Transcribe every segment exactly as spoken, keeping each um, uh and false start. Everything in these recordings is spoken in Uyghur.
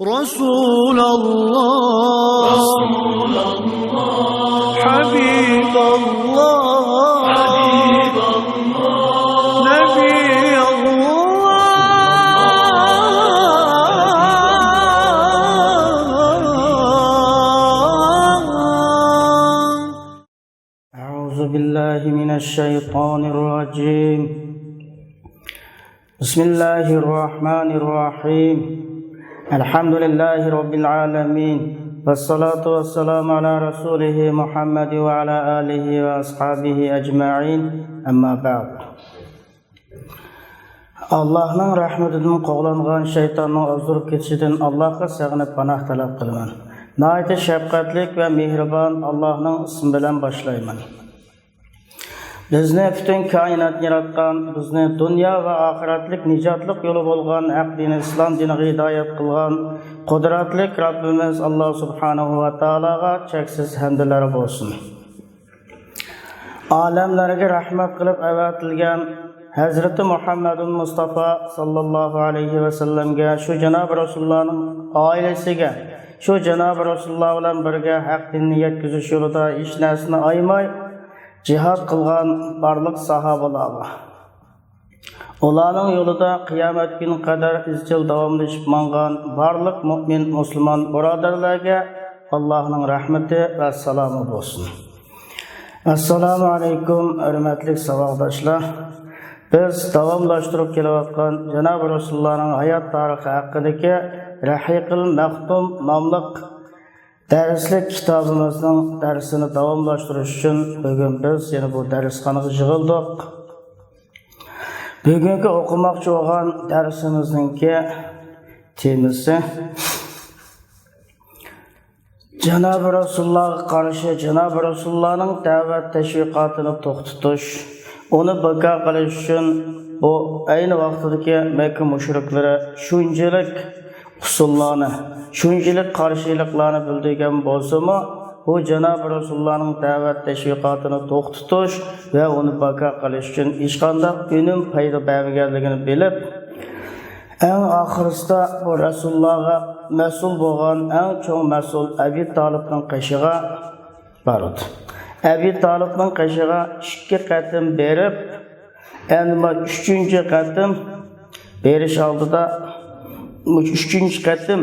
رسول الله، حبيب الله، نبي الله. أعوذ بالله من الشيطان الرجيم. بسم الله الرحمن الرحيم. الحمد لله رب العالمين. والصلاة والسلام على رسوله محمد وعلى آله وأصحابه أجمعين. أما بعد. ئاللاھنىڭ رەھمىتىدىن قوغلانغان شەيتاننىڭ ئازدۇرۇپ كېتىشىدىن ئاللاھقا سېغىنىپ پاناھ تەلەپ قىلىمەن. ناھايىتى شەپقەتلىك ۋە مېھرىبان ئاللاھنىڭ ئىسمى بىلەن باشلايمەن. بىزنى پۈتۈن كائىناتنى ياراتقان، بىزنى دۇنيا ۋە ئاخىرەتلىك نىجاتلىق يولى بولغان ھەق دىنى ئىسلام دىنىغا ھىدايەت قىلغان قۇدرەتلىك رەببىمىز ئاللا سۇبھانەھۇ ۋە تائالاغا چەكسىز ھەمدلەر بولسۇن. ئالەملەرگە رەھمەت قىلىپ ئەۋەتىلگەن ھەزرىتى مۇھەممەدۇل مۇستافا ساللاللاھۇ ئەلەيھى ۋەسەللەمگە، شۇ جانابى رەسۇلۇللانىڭ ئائىلىسىگە، شۇ جانابى رەسۇلۇللا بىلەن بىرگە ھەق دىننى يەتكۈزۈش يولىدا ھېچ نەرسىنى ئايىماي جىھاد قىلغان بارلىق ساھابىلارغا، ئۇلارنىڭ يولىدا قىيامەت كۈنى قەدەر ئىزچىل داۋاملىشىپ ماڭغان بارلىق مۇئمىن مۇسۇلمان بۇرادەرلەرگە ئاللاھنىڭ رەھمىتى ۋە سالامى بولسۇن. ئەسسالامۇ ئەلەيكۇم، ھۆرمەتلىك ساۋاقداشلار. بىز داۋاملاشتۇرۇپ كېلىۋاتقان جانابى رەسۇلۇللانىڭ ھايات تارىخى ھەققىدىكى رەھىقىل مەختۇم ناملىق دەرسلىك كىتابىمىزنىڭ دەرسىنى داۋاملاشتۇرۇش ئۈچۈن بۈگۈن بىز يەنە بۇ دەرسخانىغا يىغىلدۇق. بۈگۈنكى ئوقۇماقچى بولغان دەرسىمىزنىڭكى تېمىسى جانابى رەسۇلۇللاغا قارشى جانابى رەسۇلۇللانىڭ دەۋەت تەشۋىقاتىنى توختىتىش، ئۇنى بىكار قىلىش ئۈچۈن بۇ ئەينى ۋاقتىدىكى مەككە مۇشرىكلىرى شۇنچىلىك ئۇسۇللارنى، شۇنچىلىك قارشىلىقلارنى بىلدۈرگەن بولسىمۇ، بۇ جانابى رەسۇلۇللانىڭ دەۋەت تەشۋىقاتىنى توختىتىش ۋە ئۇنى بىكار قىلىش ئۈچۈن ھېچقانداق ئۈنۈم، پايدا بەرمىگەنلىكىنى بىلىپ، ئەڭ ئاخىرىسىدا بۇ رەسۇلۇللاغا مەسئۇل بولغان ئەڭ چوڭ مەسئۇل ئەبى تالىپنىڭ قېشىغا بارىدۇ. ئەبى تالىپنىڭ قېشىغا ئىككى قېتىم بېرىپ، ئەمما ئۈچىنچى قېتىم بېرىش ئالدىدا، ئۈچىنچى قېتىم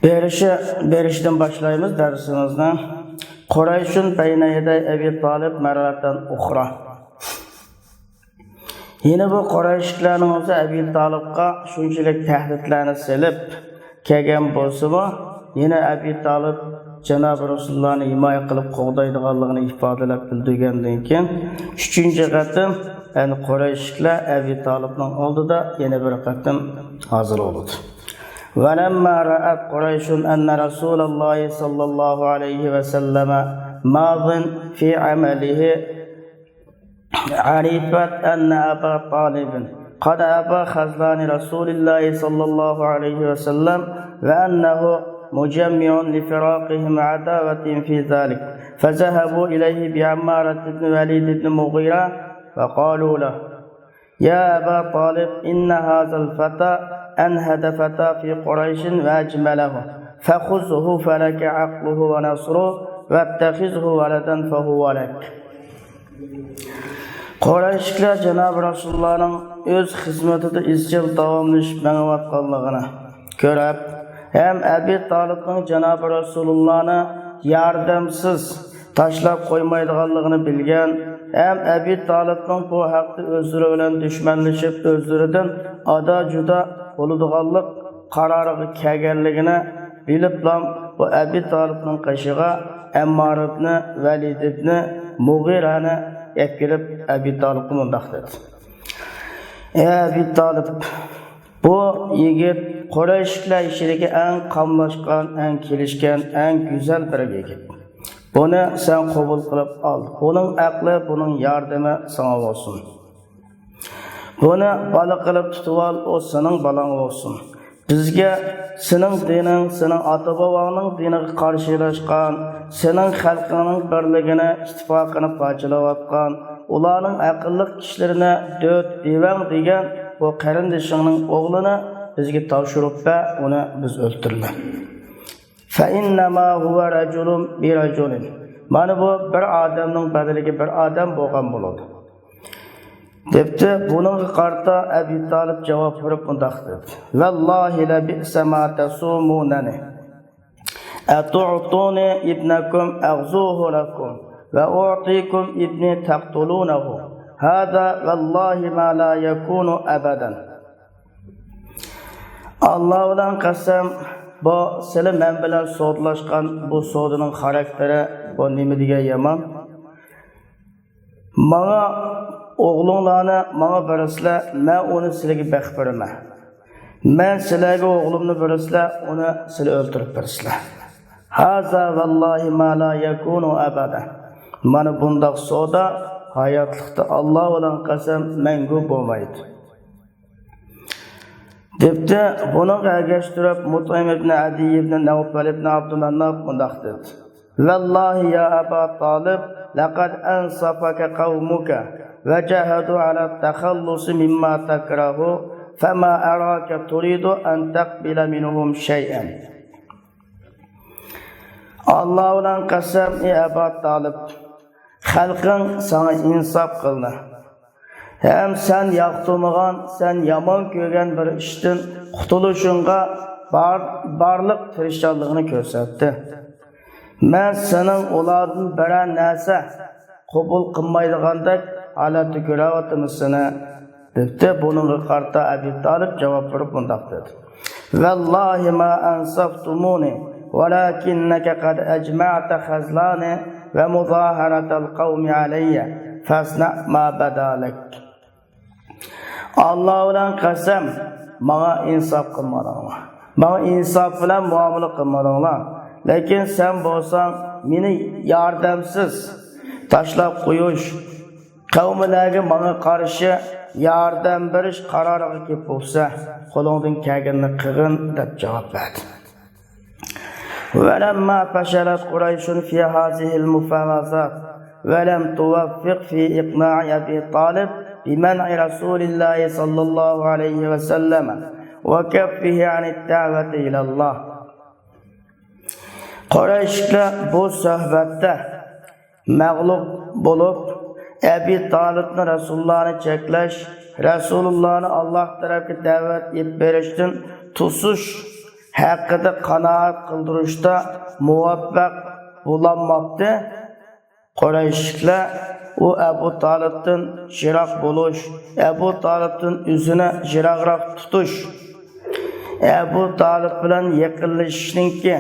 بېرىشى، بېرىشىدىن باشلايمىز دەرسىمىزنى. قۇرەيشۇن بەينە يەدەي ئەبى تالىپ مەررەتەن ئۇخرا. يەنە بۇ قۇرەيشلىكلەرنىڭ ئۆزى ئەبى تالىپقا شۇنچىلىك تەھدىتلەرنى سېلىپ كەلگەن بولسىمۇ، يەنە ئەبى تالىپ جانابى رەسۇلۇللانى ھىمايە قىلىپ قوغدايدىغانلىقىنى ئىپادىلەپ بىلدۈرگەندىن كېيىن، ئۈچىنچى قېتىم، يەنى قۇرەيشلىكلەر ئەبى تالىپنىڭ ئالدىدا يەنە بىر قېتىم ھازىر بولىدۇ. ولما رأت قريش أن رسول الله صلى الله عليه وسلم ماض في عمله، عرفت أن أبا طالب قد أبى خذلان رسول الله صلى الله عليه وسلم، وأنه مجمع لفراقهم عداوة في ذلك، فذهبوا إليه بعمارة بن وليد بن مغيرة، فقالوا له: يا أبا طالب، إن هذا الفتى أنهد فتى في قريش وأجمله، فخذه فلك عقله ونصره، واتخذه ولدا فهو لك. قۇرەيشلىكلەر جانابى رەسۇلۇللانىڭ ئۆز خىزمىتىدە ئىزچىل داۋاملىشىپ مېڭىۋاتقانلىقىنى كۆرۈپ، ھەم ئەبى تالىپنىڭ جانابى رەسۇلۇللانى ياردەمسىز تاشلاپ قويمايدىغانلىقىنى بىلگەن، ھەم ئەبى تالىپنىڭ بۇ ھەقتە ئۆزلىرى بىلەن دۈشمەنلىشىپ، ئۆزلىرىدىن ئادا-جۇدا بولىدىغانلىق قارارىغا كەلگەنلىكىنى بىلىپلا، بۇ ئەبى تالىپنىڭ قېشىغا ئەممار ئىبنى ۋەلىد ئىبنى مۇغىرەنى ئەكىرىپ، ئەبى تالىپقا مۇنداق دېدى: ئەي ئەبى تالىپ، بۇ يىگىت قۇرەيشلىكلەر ئىچىدىكى ئەڭ قاملاشقان، ئەڭ كېلىشكەن، ئەڭ گۈزەل بىر يىگىت. بۇنى سەن قوبۇل قىلىپ ئال. بۇنىڭ ئەقلى، بۇنىڭ ياردىمى ساڭا بولسۇن. بۇنى بالا قىلىپ تۇتۇۋال، ئۇ سېنىڭ بالاڭ بولسۇن. بىزگە سېنىڭ دىنىڭ، سېنىڭ ئاتا-بوۋاڭنىڭ دىنىغا قارشىلاشقان، سېنىڭ خەلقىڭنىڭ بىرلىكىنى، ئىتتىپاقىنى پارچىلاۋاتقان، ئۇلارنىڭ ئەقىللىق كىشىلىرىنى دۆت، بېۋەڭ دېگەن بۇ قېرىندىشىڭنىڭ ئوغلىنى بىزگە تاپشۇرۇپ بەر، ئۇنى بىز ئۆلتۈرىمىز. فإنما هو رجل برجل. مانا بۇ بىر ئادەمنىڭ بەدىلىگە بىر ئادەم بولغان بولىدۇ. دەپتۇ. بۇنىڭغا قارىتا ئەبى تالىپ جاۋاب بېرىپ مۇنداق دېدى: والله لبئس ما تصومونني أتعطوني ابنكم أغزوه لكم وأعطيكم ابني تقتلونه، هذا والله ما لا يكون أبدا. ئاللا بىلەن قەسەم، بۇ سىلى مەن بىلەن سودىلاشقان بۇ سودىنىڭ خاراكتېرى، بۇ نېمە دېگەن يامان. ماڭا ئوغلۇڭلارنى ماڭا بېرىسىلەر، مەن ئۇنى سىلىگە بېقىپ بېرىمەن. مەن سىلەرگە ئوغلۇمنى بېرىسىلەر، ئۇنى سىلى ئۆلتۈرۈپ بېرىسىلەر. هذا والله ما لا يكون أبدا. مانا بۇنداق سودا ھاياتلىقتا، ئاللا بىلەن قەسەم، مەڭگۈ بولمايدۇ. دەپتۇ. بۇنىڭغا ئەگەشتۈرۈپ مۇتئىم ئىبنى ئەدىي ئىبنى نەۋپەل ئىبنى ئابدۇمەنناپ مۇنداق دېدى: والله يا أبا طالب، لقد أنصفك قومك وجاهدوا على التخلص مما تكره، فما أراك تريد أن تقبل منهم شيئا. ئاللا بىلەن قەسەم، ئى ئەبا تالىپ، خەلقىڭ ساڭا ئىنساپ قىلدى. ھەم سەن ياقتۇرمىغان، سەن يامان كۆرگەن بىر ئىشتىن قۇتۇلۇشۇڭغا بار-، بارلىق تىرىشچانلىقىنى كۆرسەتتى. مەن سېنىڭ ئۇلاردىن بىرەر نەرسە قوبۇل قىلمايدىغاندەك ھالەتتە كۆرۈۋاتىمەن سېنى، دەپتۇ. بۇنىڭغا قارىتا ئەبى تالىپ جاۋاب بېرىپ مۇنداق دېدى: والله ما أنصفتموني، ولكنك قد أجمعت خذلاني ومظاهرة القوم علي، فاصنع ما بدا لك. ئاللا بىلەن قەسەم، ماڭا ئىنساپ قىلمىدىڭلار. ماڭا ئىنساپ بىلەن مۇئامىلە قىلمىدىڭلار. لېكىن سەن بولساڭ مېنى ياردەمسىز تاشلاپ قويۇش، قەۋملەرگە ماڭا قارشى ياردەم بېرىش قارارىغا كېلىپ بولسا، قولۇڭدىن كەلگىنىنى قىلغىن، دەپ جاۋاب بەردى. ولما فشلت قريش في هذه المفاوضات ولم توفق في إقناع أبي طالب بمنع رسول الله صلى الله عليه وسلم وكفه عن الدعوة إلى الله. قۇرەيشلەر بۇ سۆھبەتتە مەغلۇپ بولۇپ، ئەبى تالىپنى رەسۇلۇللانى چەكلەش، رەسۇلۇللانى ئاللاھ تەرەپكە دەۋەت ئېلىپ بېرىشتىن توسۇش ھەققىدە قانائەت قىلدۇرۇشتا مۇۋەپپەق بولالماپتۇ. قۇرەيشلىكلەر ئۇ ئەبۇ تالىپتىن يىراق بولۇش، ئەبۇ تالىپتىن ئۆزىنى يىراقراق تۇتۇش، ئەبۇ تالىپ بىلەن يېقىنلىشىشنىڭكى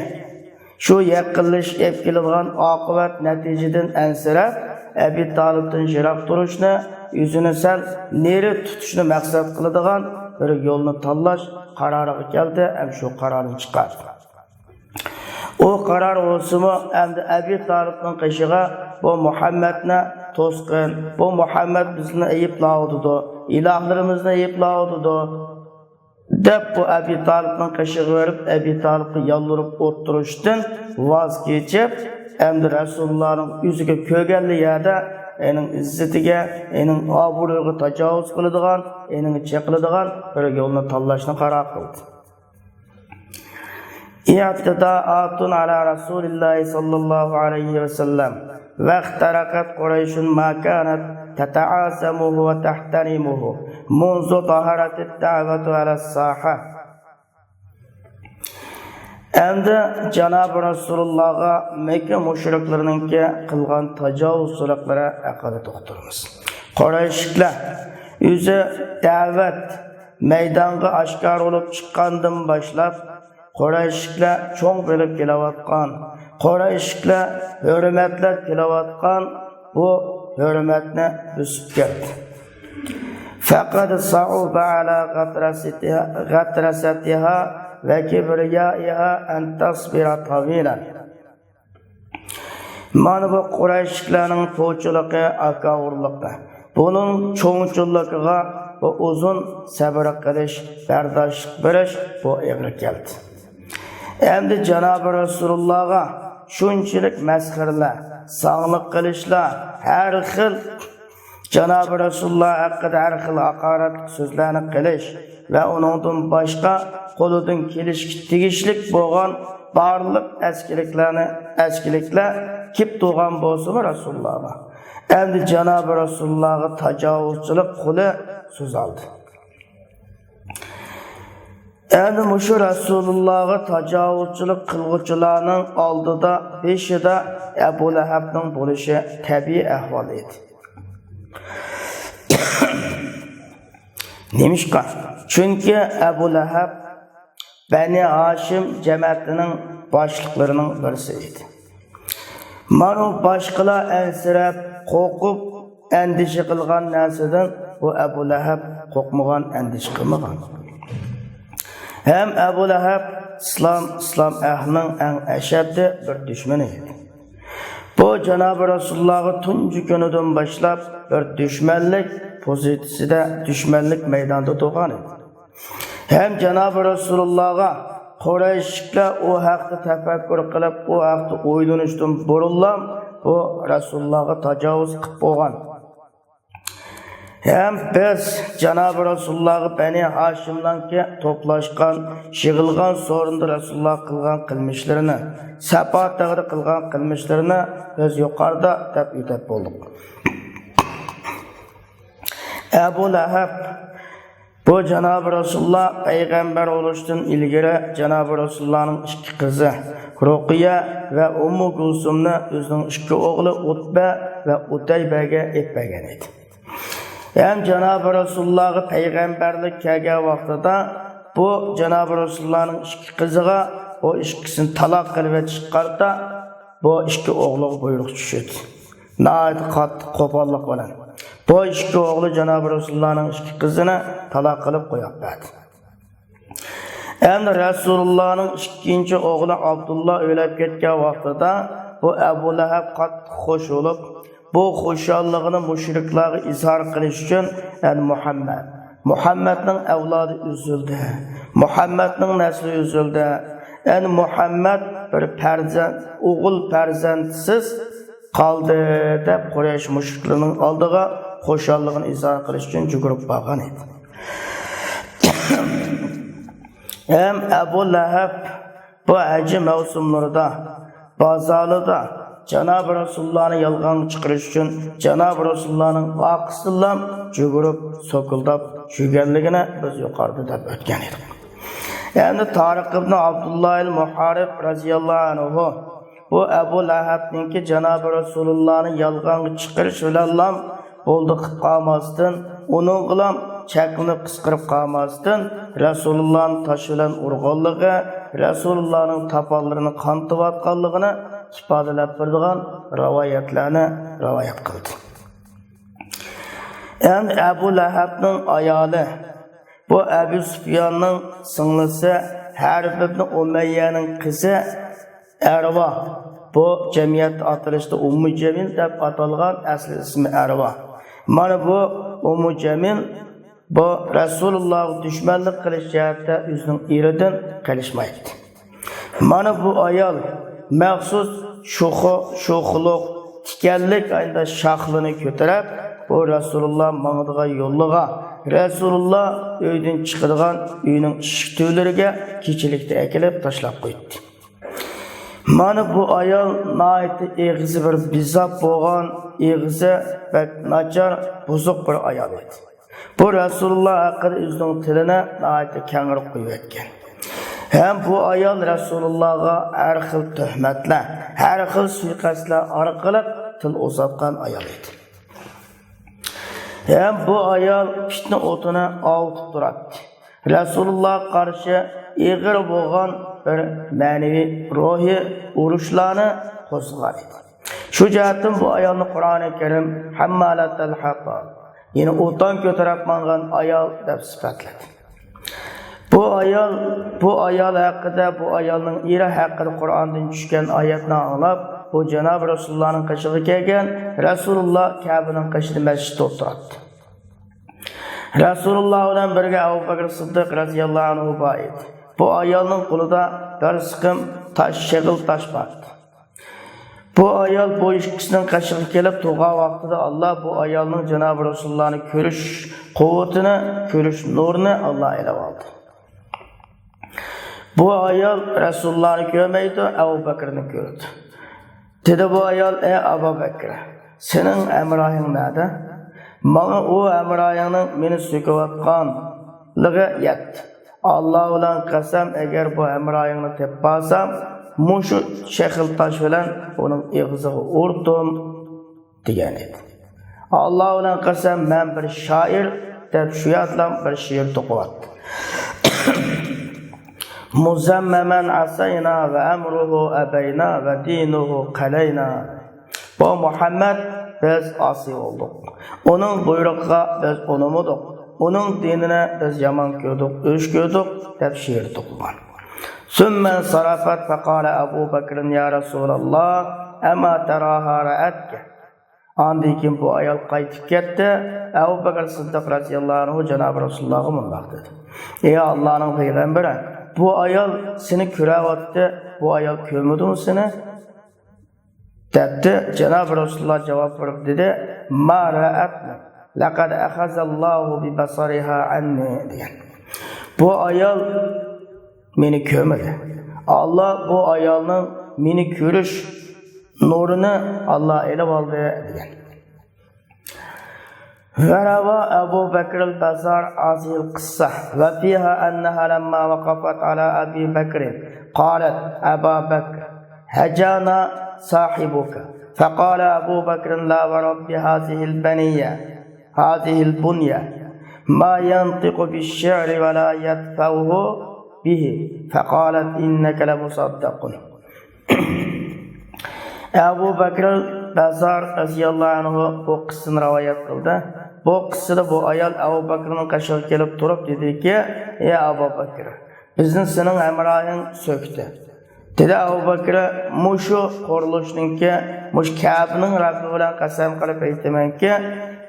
شۇ يېقىنلىشىش ئېلىپ كېلىدىغان ئاقىۋەت نەتىجىدىن ئەنسىرەپ، ئەبى تالىپتىن يىراق تۇرۇشنى، ئۆزىنى سەل نېرى تۇتۇشنى مەقسەت قىلىدىغان بىر يولنى تاللاش قارارىغا كەلدى ھەم شۇ قارارنى چىقاردى. ئۇ قارار بولسىمۇ، ئەمدى ئەبى تالىپنىڭ قېشىغا بۇ مۇھەممەدنى توسقۇن، بۇ مۇھەممەد بىزنى ئەيىبلەۋاتىدۇ، ئىلاھلىرىمىزنى ئەيىبلەۋاتىدۇ، دەپ، بۇ ئەبى تالىپنىڭ قېشىغا بېرىپ، ئەبى تالىپقا يالۋۇرۇپ ئولتۇرۇشتىن ۋاز كېچىپ، ئەمدى رەسۇلۇللانىڭ ئۆزىگە كۆرگەنلا يەردە ئېنىڭ ئىززىتىگە، ئېنىڭ ئابرۇيىغا تاجاۋۇز قىلىدىغان، ئېنىڭ چېقىلىدىغان بىر يولنى تاللاشنى قارار قىلدى. اعتداءات على رسول الله صلى الله عليه وسلم، واخترقت قريش ما كانت تتعاظمه وتحترمه منذ ظهرت الدعوة على الساحة. ئەمدى جانابى رەسۇلۇللاغا مەككە مۇشرىكلىرىنىڭكى قىلغان تاجاۋۇزچىلىقلىرى ھەققىدە توختىلىمىز. قۇرەيشلىكلەر ئۆزى دەۋەت مەيدانغا ئاشكارا بولۇپ چىققاندىن باشلاپ، قۇرەيشلىكلەر چوڭ بىلىپ كېلىۋاتقان، قۇرەيشلىكلەر ھۆرمەتلەپ كېلىۋاتقان بۇ ھۆرمەتنى بۆسۈپ كەتتى. فقد صعب على غطرستها، غطرستها وكبريائها أن تصبر طويلا. مانا بۇ قۇرەيشلىكلەرنىڭ پوچىلىقى، ھاكاۋۇرلۇقى، بۇنىڭ چوڭچۇللۇقىغا بۇ ئۇزۇن سەۋر قىلىش، بەرداشلىق بېرىش بۇ ئېغىر كەلدى. ئەمدى جانابى رەسۇلۇللاغا شۇنچىلىك مەسخىرىلەر، ساڭلىق قىلىشلار، ھەر خىل جانابى رەسۇلۇللا ھەققىدە ھەر خىل ھاقارەتلىك سۆزلەرنى قىلىش ۋە ئۇنىڭدىن باشقا قولىدىن كېلىشكە تېگىشلىك بولغان بارلىق ئەسكىلىكلەرنى، ئەسكىلىكلەر كېلىپ تۇرغان بولسىمۇ رەسۇلۇللاغا، ئەمدى جانابى رەسۇلۇللاغا تاجاۋۇزچىلىق قولى سوزۇلدى. ئەمدى مۇشۇ رەسۇلۇللاغا تاجاۋۇزچىلىق قىلغۇچىلارنىڭ ئالدىدا، بېشىدا ئەبۇ لەھەبنىڭ بولۇشى تەبىئىي ئەھۋال ئىدى. نېمىشقا؟ چۈنكى ئەبۇ لەھەب بەنى ھاشىم جەمەتىنىڭ باشلىقلىرىنىڭ بىرسى ئىدى. مانا باشقىلار ئەنسىرەپ، قورقۇپ، ئەندىشە قىلغان نەرسىدىن بۇ ئەبۇ لەھەب قورقمىغان، ئەندىشە قىلمىغان. ھەم ئەبۇ لەھەب ئىسلام، ئىسلام ئەھلىنىڭ ئەڭ ئەشەددىي بىر دۈشمىنى ئىدى. بۇ جانابى رەسۇلۇللاغا تۇنجى كۈنىدىن باشلاپ بىر دۈشمەنلىك پوزىتسىيىسىدە، دۈشمەنلىك مەيدانىدا تۇرغان ئىدى. ھەم جانابى رەسۇلۇللاغا قۇرەيشلىكلەر ئۇ ھەقتە تەپەككۇر قىلىپ، ئۇ ھەقتە ئويلىنىشتىن بۇرۇنلا بۇ رەسۇلۇللاغا تاجاۋۇز قىلىپ بولغان. ھەم بىز جانابى رەسۇلۇللاغا بەنى ھاشىمنىڭكى توپلاشقان، يىغىلغان سورۇندا رەسۇلۇللا قىلغان قىلمىشلىرىنى، سەپا تېغىدا قىلغان قىلمىشلىرىنى بىز يۇقىرىدا دەپ ئۆتۈپ بولدۇق. ئەبۇ لەھەب بۇ جانابى رەسۇلۇللا پەيغەمبەر بولۇشتىن ئىلگىرى جانابى رەسۇلۇللانىڭ ئىككى قىزى رۇقىيە ۋە ئۇممۇ گۈلسۇمنى ئۆزىنىڭ ئىككى ئوغلى ئۇتبە ۋە ئۇتەيبەگە ئېلىپ بەرگەن ئىدى. ھەم جانابى رەسۇلۇللاغا پەيغەمبەرلىك كەلگەن ۋاقتىدا بۇ جانابى رەسۇلۇللانىڭ ئىككى قىزىغا بۇ ئىككىسىنى تالاق قىلىۋېتىشقا قارىتا بۇ ئىككى ئوغلىغا بۇيرۇق چۈشتى. ناھايىتى قاتتىق قوپاللىق بىلەن بۇ ئىككى ئوغلى جانابى رەسۇلۇللانىڭ ئىككى قىزىنى تالاق قىلىپ قويۇپ بەردى. ئەمدى رەسۇلۇللانىڭ ئىككىنچى ئوغلى ئابدۇللا ئۆلۈپ كەتكەن ۋاقتىدا بۇ ئەبۇ لەھەب قاتتىق خۇش بولۇپ، بۇ خۇشاللىقىنى مۇشرىكلارغا ئىزھار قىلىش ئۈچۈن، ئەن مۇھەممەد، مۇھەممەدنىڭ ئەۋلادى ئۈزۈلدى، مۇھەممەدنىڭ نەسلى ئۈزۈلدى، ئەن مۇھەممەد بىر پەرزەنت، ئوغۇل پەرزەنتسىز قالدى دەپ قۇرەيش مۇشرىكلىرىنىڭ ئالدىغا خۇشاللىقىنى ئىزھار قىلىش ئۈچۈن جۈگۈرۈپ بارغان ئىدى. ھەم ئەبۇ لەھەب بۇ ھەج مەۋسۇملىرىدا بازارلىرىدا جانابى رەسۇلۇللانى يالغانغا چىقىرىش ئۈچۈن جانابى رەسۇلۇللانىڭ ئارقىسىدىنلا جۈگۈرۈپ، سوكۇلداپ يۈرگەنلىكىنى بىز يۇقىرىدا دەپ ئۆتكەن ئىدۇق. ئەمدى تارىق ئىبنى ئابدۇللاھىل مۇھارىب رەزىياللاھۇ ئەنھۇ بۇ ئەبۇ لەھەبنىڭكى جانابى رەسۇلۇللانى يالغانغا چىقىرىش بىلەنلا بولدى قىلىپ قالماستىن، ئۇنىڭغىلا چەكلىنىپ قىسقىرىپ قالماستىن، رەسۇلۇللانى تاش بىلەن ئۇرغانلىقى، رەسۇلۇللانىڭ تاپانلىرىنى قانىتىۋاتقانلىقىنى ئىپادىلەپ بېرىدىغان رىۋايەتلەرنى رىۋايەت قىلدى. ئەمدى ئەبۇ لەھەبنىڭ ئايالى، بۇ ئەبۇ سۇفياننىڭ سىڭلىسى ھەرب ئىبنى ئۇمەييەنىڭ قىزى ئەرۋا، بۇ جەمئىيەتتە ئاتىلىشتا ئۇممۇ جەمىل دەپ ئاتالغان، ئەسلى ئىسمى ئەرۋا. مانا بۇ ئۇممۇ جەمىل بۇ رەسۇلۇللاغا دۈشمەنلىك قىلىش جەھەتتە ئۆزىنىڭ ئېرىدىن قېلىشمايتتى. مانا بۇ ئايال مەخسۇس شوخۇ-، شوخلۇق، تىكەنلىك ئاينىدا شاخلىنى كۆتۈرۈپ، بۇ رەسۇلۇللا ماڭىدىغان يولىغا، رەسۇلۇللا ئۆيدىن چىقىدىغان ئۆينىڭ ئىشىك تۈۋلىرىگە كېچىلىكتە ئەكېلىپ تاشلاپ قويدى. مانا بۇ ئايال ناھايىتى ئېغىزى بىر بىزاپ بولغان، ئېغىزى بەك ناچار، بۇزۇق بىر ئايال ئىدى. بۇ رەسۇلۇللا ھەققىدە ئۆزىنىڭ تىلىنى ناھايىتى كەڭرى قويۇۋەتكەن. ھەم بۇ ئايال رەسۇلۇللاغا ھەر خىل تۆھمەتلەر، ھەر خىل سۇيىقەستلەر ئارقىلىق تىل ئۇزاتقان ئايال ئىدى. ھەم بۇ ئايال پىتنە ئوتىنى ئاۋۇتۇپ تۇراتتى. رەسۇلۇللاغا قارشى ئېغىر بولغان بىر مەنىۋى، روھىي ئۇرۇشلارنى قوزغىغان ئىدى. شۇ جەھەتتىن بۇ ئايالنى قۇرئانى كەرىم ھەممالەتەل ھەتاب، يەنى ئوتان كۆتۈرۈپ ماڭغان ئايال دەپ سۈپەتلىدى. بۇ ئايال، بۇ ئايال ھەققىدە، بۇ ئايالنىڭ ئېرى ھەققىدە قۇرئاندىن چۈشكەن ئايەتنى ئاڭلاپ، بۇ جانابى رەسۇلۇللانىڭ قېشىغا كەلگەن. رەسۇلۇللا كەبىنىڭ قېشىدا مەسچىتتە ئولتۇراتتى. رەسۇلۇللا بىلەن بىرگە ئەبۇ بەكرى سىددىق رەزىياللاھۇ ئەنھۇ بار ئىدى. بۇ ئايالنىڭ قولىدا بىر سىقىم تاش، شېغىل تاش بار ئىدى. بۇ ئايال بۇ ئىككىسىنىڭ قېشىغا كېلىپ تۇرغان ۋاقتىدا، ئاللا بۇ ئايالنىڭ جانابى رەسۇلۇللانى كۆرۈش قۇۋۋىتىنى، كۆرۈش نۇرىنى ئاللا ئېلىۋالدى. بۇ ئايال رەسۇلۇللانى كۆرمەيدۇ، ئەبۇ بەكرىنى كۆرىدۇ. دېدى بۇ ئايال: «ئەي ئەبۇ بەكرى، سېنىڭ ھەمراھىڭ نەدە؟ ماڭا ئۇ ھەمراھىڭنىڭ مېنى سۆكۈۋاتقانلىقى يەتتى. ئاللا بىلەن قەسەم، ئەگەر بۇ ھەمراھىڭنى تېپىپ قالسام، مۇشۇ چېخىل تاش بىلەن ئۇنىڭ ئېغىزىغا ئۇردۇم» دېگەن ئىدى. «ئاللا بىلەن قەسەم، مەن بىر شائىر» دەپ شۇ ياتلام بىر شېئىر توقۇۋاتتى. مۇزەممەمەن ئەسەينا ۋە ئەمرۇھۇ ئەبەينا ۋە دىنۇھۇ قەلەينا. بۇ مۇھەممەد، بىز ئاسىي بولدۇق. ئۇنىڭ بۇيرۇقىغا بىز ئۇنىمىدۇق. ئۇنىڭ دىنىنى بىز يامان كۆردۇق، ئۆچ كۆردۇق، دەپ شېئىر توقۇغان. ثم انصرفت فقال أبو بكر: يا رسول الله، أما تراها رأتك؟ ئاندىن كېيىن بۇ ئايال قايتىپ كەتتى. ئەبۇ بەكرى سىددىق رەزىياللاھۇ ئەنھۇ جانابى رەسۇلۇللاھقا مۇنداق دېدى: «ئەي ئاللانىڭ پەيغەمبىرى، بۇ ئايال سېنى كۆرۈۋاتتى، بۇ ئايال كۆرمىدىمۇ سېنى؟» دەپتۇ. جانابى رەسۇلۇللاھ جاۋاب بېرىپ دېدى: ما رأتني، لقد أخذ الله ببصرها عني دېگەن. بۇ ئايال مېنى كۆرمىدى. ئاللا بۇ ئايالنىڭ مېنى كۆرۈش نۇرىنى ئاللا ئېلىپ ئالدى دېگەن. وروى أبو بكر البزار هذه القصة وفيها أنها لما وقفت على أبي بكر قالت: أبا بكر، هجانا صاحبك. فقال أبو بكر: لا ورب هذه البنية، هذه البنية، ما ينطق بالشعر ولا يدفعه به. فقالت: إنك لمصدق. ئەبۇ بەكرىل بەززار رەزىياللاھۇ ئەنھۇ بۇ قىسسىنى رىۋايەت قىلدى. بۇ قىسسىدە بۇ ئايال ئەبۇ بەكرىنىڭ قېشىغا كېلىپ تۇرۇپ دېدىكى: «ئەي ئەبۇ بەكرى، بىزنى سېنىڭ ھەمراھىڭ سۆكتى.» دېدى ئەبۇ بەكرى: «مۇشۇ قۇرۇلۇشنىڭكى، مۇشۇ كەبىنىڭ رەببى بىلەن قەسەم قىلىپ ئېيتىمەنكى،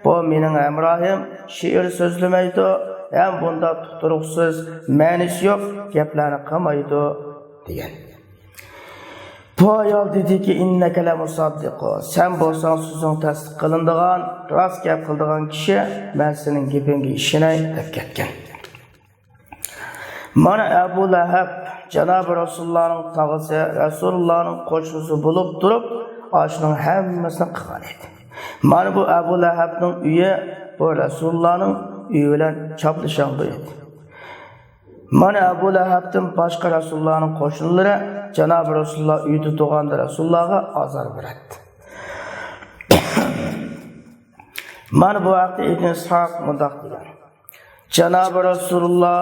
بۇ مېنىڭ ھەمراھىم شېئىر سۆزلىمەيدۇ، ھەم بۇنداق تۇتۇرۇقسىز، مەنىسى يوق گەپلەرنى قىلمايدۇ» دېگەن. بۇ ئايال دېدىكى: «ئىننەكە لەمۇسەددىقۇ، سەن بولساڭ سۆزۈڭ تەستىق قىلىنىدىغان، راست گەپ قىلىدىغان كىشى، مەن سېنىڭ گېپىڭگە ئىشىنەي» دەپ كەتكەن. مانا ئەبۇ لەھەب جانابى رەسۇلۇللانىڭ تاغىسى، رەسۇلۇللانىڭ قوشنىسى بولۇپ تۇرۇپ، ئاشۇنىڭ ھەممىسىنى قىلغان ئىدى. مانا بۇ ئەبۇ لەھەبنىڭ ئۆيى، بۇ رەسۇلۇللانىڭ ئۆيى بىلەن چاپلىشاڭغۇ ئىدى. مانا ئەبۇ لەھەبتىن باشقا رەسۇلۇللانىڭ قوشنىلىرى جانابى رەسۇلۇللا ئۆيدە تۇرغاندا رەسۇلۇللاغا ئازار بېرەتتى. مانا بۇ ھەقتە ئىبن ئىسھاق مۇنداق دېگەن: جانابى رەسۇلۇللا،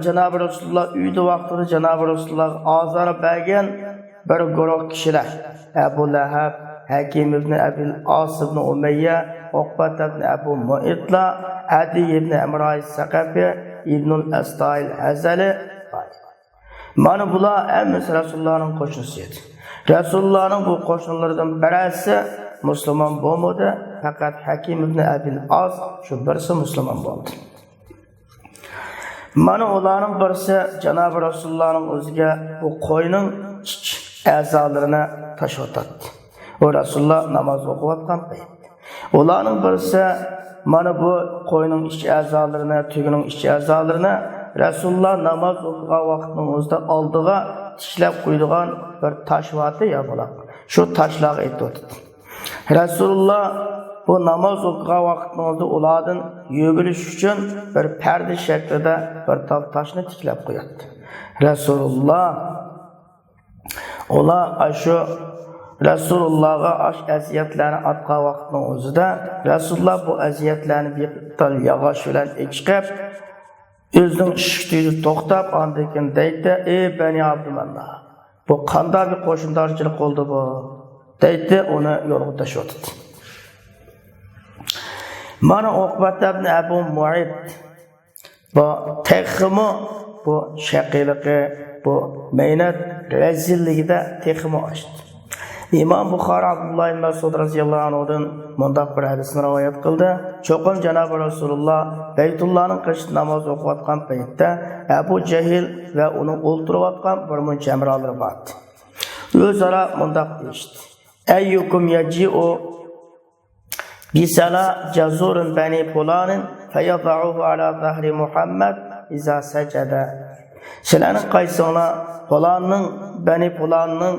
جانابى رەسۇلۇللا ئۆيدە ۋاقتىدا جانابى رەسۇلۇللاغا ئازار بەرگەن بىر گۇرۇھ كىشىلەر، ئەبۇ لەھەب، ھەكىم ئىبن ئەبىل ئاس ئىبن ئۇمەييە، ئوقبەت ئىبن ئەبۇ مۇئەيتلار، ئەدىي ئىبن ئەمراي سەقەفى، ئىبنۇل ئەستايىل ھەزەلى. مانا بۇلار ھەممىسى رەسۇلۇللانىڭ قوشنىسى ئىدى. رەسۇلۇللانىڭ بۇ قوشنىلىرىدىن بىرەرسى مۇسۇلمان بولمىدى، پەقەت ھەكىم ئىبن ئەبىل ئاس شۇ بىرسى مۇسۇلمان بولدى. مانا ئۇلارنىڭ بىرسى جانابى رەسۇلۇللانىڭ ئۆزىگە بۇ قوينىڭ ئىچ ئەزالىرىنى تاشلىۋاتاتتى. ئۇ رەسۇلۇللا ناماز ئوقۇۋاتقان پەيت. ئۇلارنىڭ بىرسى مانا بۇ قوينىڭ ئىچ ئەزالىرىنى، تۆگىنىڭ ئىچ ئەزالىرىنى رەسۇلۇللا ناماز ئوقۇغان ۋاقتىنىڭ ئۆزىدە ئالدىغا تىكلەپ قويىدىغان بىر تاش بارتى ياپىلاق. شۇ تاشلارغا ئېتىۋاتىدۇ. رەسۇلۇللا بۇ ناماز ئوقۇغان ۋاقتىنىڭ ئۆزىدە ئۇلاردىن يۆگىلىش ئۈچۈن بىر پەردە شەكلىدە بىر تال تاشنى تىكلەپ قوياتتى. رەسۇلۇللا ئۇلار ئاشۇ رەسۇلۇللاغا ئاشۇ ئەزىيەتلەرنى ئاتقان ۋاقىتنىڭ ئۆزىدە، رەسۇلۇللا بۇ ئەزىيەتلەرنى بىر تال ياغاچ بىلەن ئېچىقىپ، ئۆزىنىڭ ئىشىك تۈۋىدە توختاپ، ئاندىن كېيىن دەيتتى: «ئەي بەنى ئابدۇمەنناپ، بۇ قانداق بىر قوشنىدارچىلىق بولدى بۇ؟» دەيتتى، ئۇنى يولغا تاشلىۋاتىدۇ. مانا ئوقبەت ئىبن ئەبۇ مۇئەيت. بۇ تېخىمۇ بۇ شەقىيلىقى، بۇ مەينەت رەزىللىكىدە تېخىمۇ ئاشتى. ئىمام بۇخارى ئابدۇللا ئىبن مەسئۇد رەزىياللاھۇ ئەنھۇدىن مۇنداق بىر ھەدىسنى رىۋايەت قىلدى: چوقۇم جانابى رەسۇلۇللا بەيتۇللانىڭ قېشىدا ناماز ئوقۇۋاتقان پەيتتە ئەبۇ جەھىل ۋە ئۇنىڭ ئولتۇرۇۋاتقان بىر مۇنچە ھەمراھلىرى بارتى. ئۆزئارا مۇنداق دېيىشتى: أيكم يجيء بسلا جزور بني فلان فيضعه على ظهر محمد إذا سجد. سىلەرنىڭ قايسىڭلار پۇلاننىڭ، بەنى پۇلاننىڭ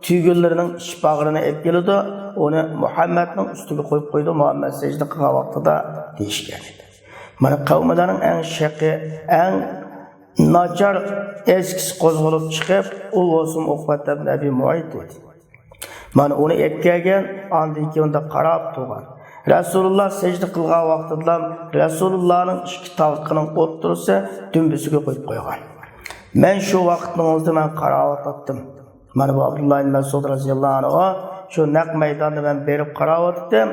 تۈگۈنلىرىنىڭ ئىچ باغرىنى ئېلىپ كېلىدۇ، ئۇنى مۇھەممەدنىڭ ئۈستىگە قويۇپ قويىدۇ، مۇھەممەد سەجدە قىلغان ۋاقتىدا دېيىشكەن ئىدى. مانا قەۋملەرنىڭ ئەڭ شەقى، ئەڭ ناچار ئەسكىسى قوزغىلىپ چىقىپ، ئۇ بولسىمۇ ئوقبەت ئىبن ئەبى مۇئەيت ئىدى. مانا ئۇنى ئېلىپ كەلگەن، ئاندىن كېيىن ئۇنداق قاراپ تۇرغان. رەسۇلۇللا سەجدە قىلغان ۋاقتىدىلا رەسۇلۇللانىڭ ئىككى تالقىنىنىڭ ئوتتۇرىسى دۈمبىسىگە قويۇپ قويغان. مەن شۇ ۋاقىتنىڭ ئۆزىدە مەن قاراۋاتاتتىم. مانا بۇ ئابدۇللا ئىبن مەسئۇد رەزىياللاھۇ ئەنھۇ، شۇ نەق مەيداندا مەن بېرىپ قاراۋاتاتتىم.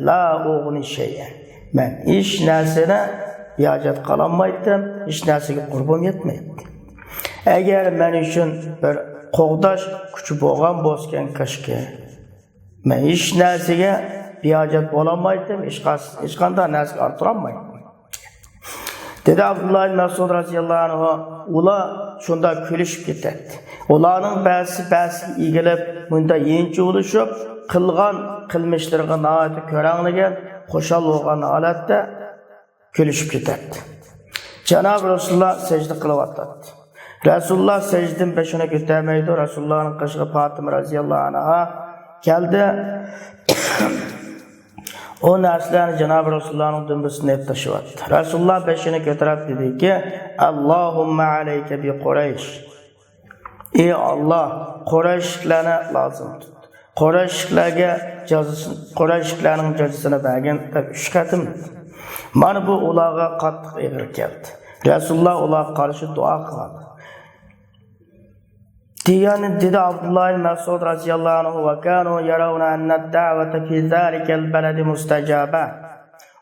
لا ئۇغنى شەيئەن. مەن ھېچ نەرسىنى بىھاجەت قىلالمايتتىم، ھېچ نەرسىگە قۇربۇم يەتمەيتتى. ئەگەر مەن ئۈچۈن بىر قوغداش كۈچى بولغان بولسىكەن كاشكى، مەن ھېچ نەرسىگە بىھاجەت بولالمايتتىم، ھېچقاس-، ھېچقانداق نەرسىگە ئارتۇرالمايتتىم. دېدى ئابدۇللا ئىبن مەسئۇد رەزىياللاھۇ ئەنھۇ، ئۇلار شۇنداق كۈلۈشۈپ كېتەتتى. ئۇلارنىڭ بەزىسى بەزىسىگە ئېگىلىپ، مۇنداق يېنىچۇۋۇلۇشۇپ، قىلغان قىلمىشلىرىغا ناھايىتى كۆرەڭلىگەن، خۇشال بولغان ھالەتتە كۈلۈشۈپ كېتەتتى. جانابى رەسۇلۇللا سەجدە قىلىۋاتاتتى. رەسۇلۇللا سەجدىدىن بېشىنى كۆتەرمەيدۇ. رەسۇلۇللانىڭ قېشىغا پاتىمە رەزىياللاھۇ ئەنھا كەلدى. ئۇ نەرسىلەرنى جانابى رەسۇلۇللانىڭ دۈمبىسىدىن ئېلىپ تاشلىۋەتتى. رەسۇلۇللا بېشىنى كۆتۈرۈپ دېدىكى، ئاللاھۇممە ئەلەيكە بى قۇرەيش. ئى ئاللا، قۇرەيشلىكلەرنى لازىم تۇت. قۇرەيشلىكلەرگە جازىسىنى، قۇرەيشلىكلەرنىڭ جازىسىنى بەرگىن دەپ ئۈچ قېتىم. مانا بۇ ئۇلارغا قاتتىق ئېغىر كەلدى. رەسۇلۇللا ئۇلارغا قارشى دۇئا قىلغان. دېگەن دېدى ئابدۇللا ئىبن مەسئۇد رەزىياللاھۇ ئەنھۇ، وكانوا يرون أن الدعوة في ذلك البلد مستجابة.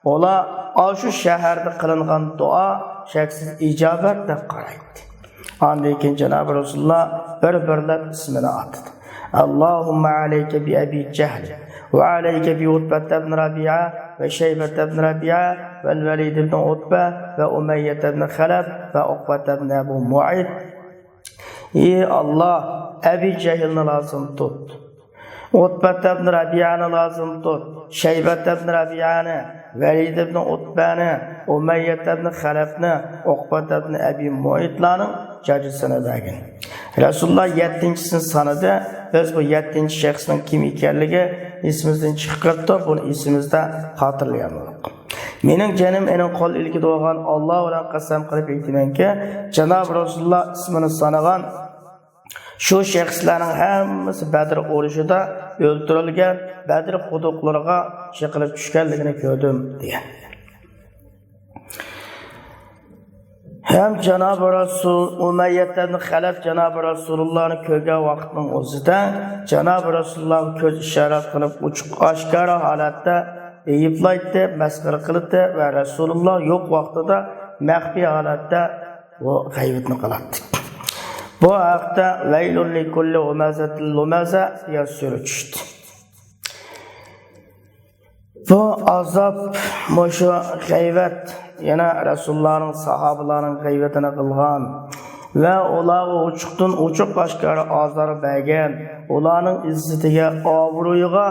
ئۇلار ئاشۇ شەھەردە قىلىنغان دۇئا شەكسىز ئىجابەت دەپ قارايتتى. ئاندىن كېيىن جانابى رەسۇلۇللا بىر-بىرلەپ ئىسمىنى ئاتىدى. اللهم عليك بأبي جهل وعليك بعتبة بن ربيعة وشيبة بن ربيعة والوليد بن عتبة وأمية بن خلف وعقبة بن أبي معيط. ئى ئاللا، ئەبى جەھىلنى لازىم تۇت. ئۇتبەت ئىبن رەبىئەنى لازىم تۇت. شەيبەت ئىبن رەبىئەنى، ۋەلىد ئىبن ئۇتبەنى، ئۇمەييەت ئىبن خەلەفنى، ئۇقبەت ئىبن ئەبى مۇئەيتلارنىڭ جاجىسىنى بەرگىن. رەسۇلۇللا يەتتىنچىسىنى سانىدى. بىز بۇ يەتتىنچى شەخسنىڭ كىم ئىكەنلىكى ئېسىمىزدىن چىقىپ قېلىپتۇ. بۇنى ئېسىمىزدە خاتىرىلىيالمىدۇق. مېنىڭ جېنىم ئېنىڭ قول ئىلكىدە بولغان ئاللا بىلەن قەسەم قىلىپ ئېيتىمەنكى، جانابى رەسۇلۇللا ئىسمىنى سانىغان شۇ شەخسلەرنىڭ ھەممىسى بەدر ئۇرۇشىدا ئۆلتۈرۈلگەن، بەدر قۇدۇقلىرىغا چېقىلىپ چۈشكەنلىكىنى كۆردۈم، دېگەن. ھەم جانابى رەسۇل، ئۇمەييەت ئىبن خەلەف جانابى رەسۇلۇللانى كۆرگەن ۋاقىتنىڭ ئۆزىدە جانابى رەسۇلۇللاغا كۆز ئىشارەت قىلىپ، ئوچۇق ئاشكارا ھالەتتە ئەيىبلەيتتى، مەسخىرە قىلاتتى ۋە رەسۇلۇللا يوق ۋاقتىدا مەخپىي ھالەتتە بۇ غەيۋىتىنى قىلاتتى. بۇ ھەقتە ۋەيلۇن لىكۇللى ھۇمەزەتىن لۇمەزە دېگەن سۈرە چۈشتى. بۇ ئازاب، مۇشۇ غەيۋەت، يەنە رەسۇلۇللانىڭ، ساھابىلارنىڭ غەيۋىتىنى قىلغان ۋە ئۇلارغا ئوچۇقتىن ئوچۇق ئاشكارا ئازار بەرگەن، ئۇلارنىڭ ئىززىتىگە، ئابرۇيىغا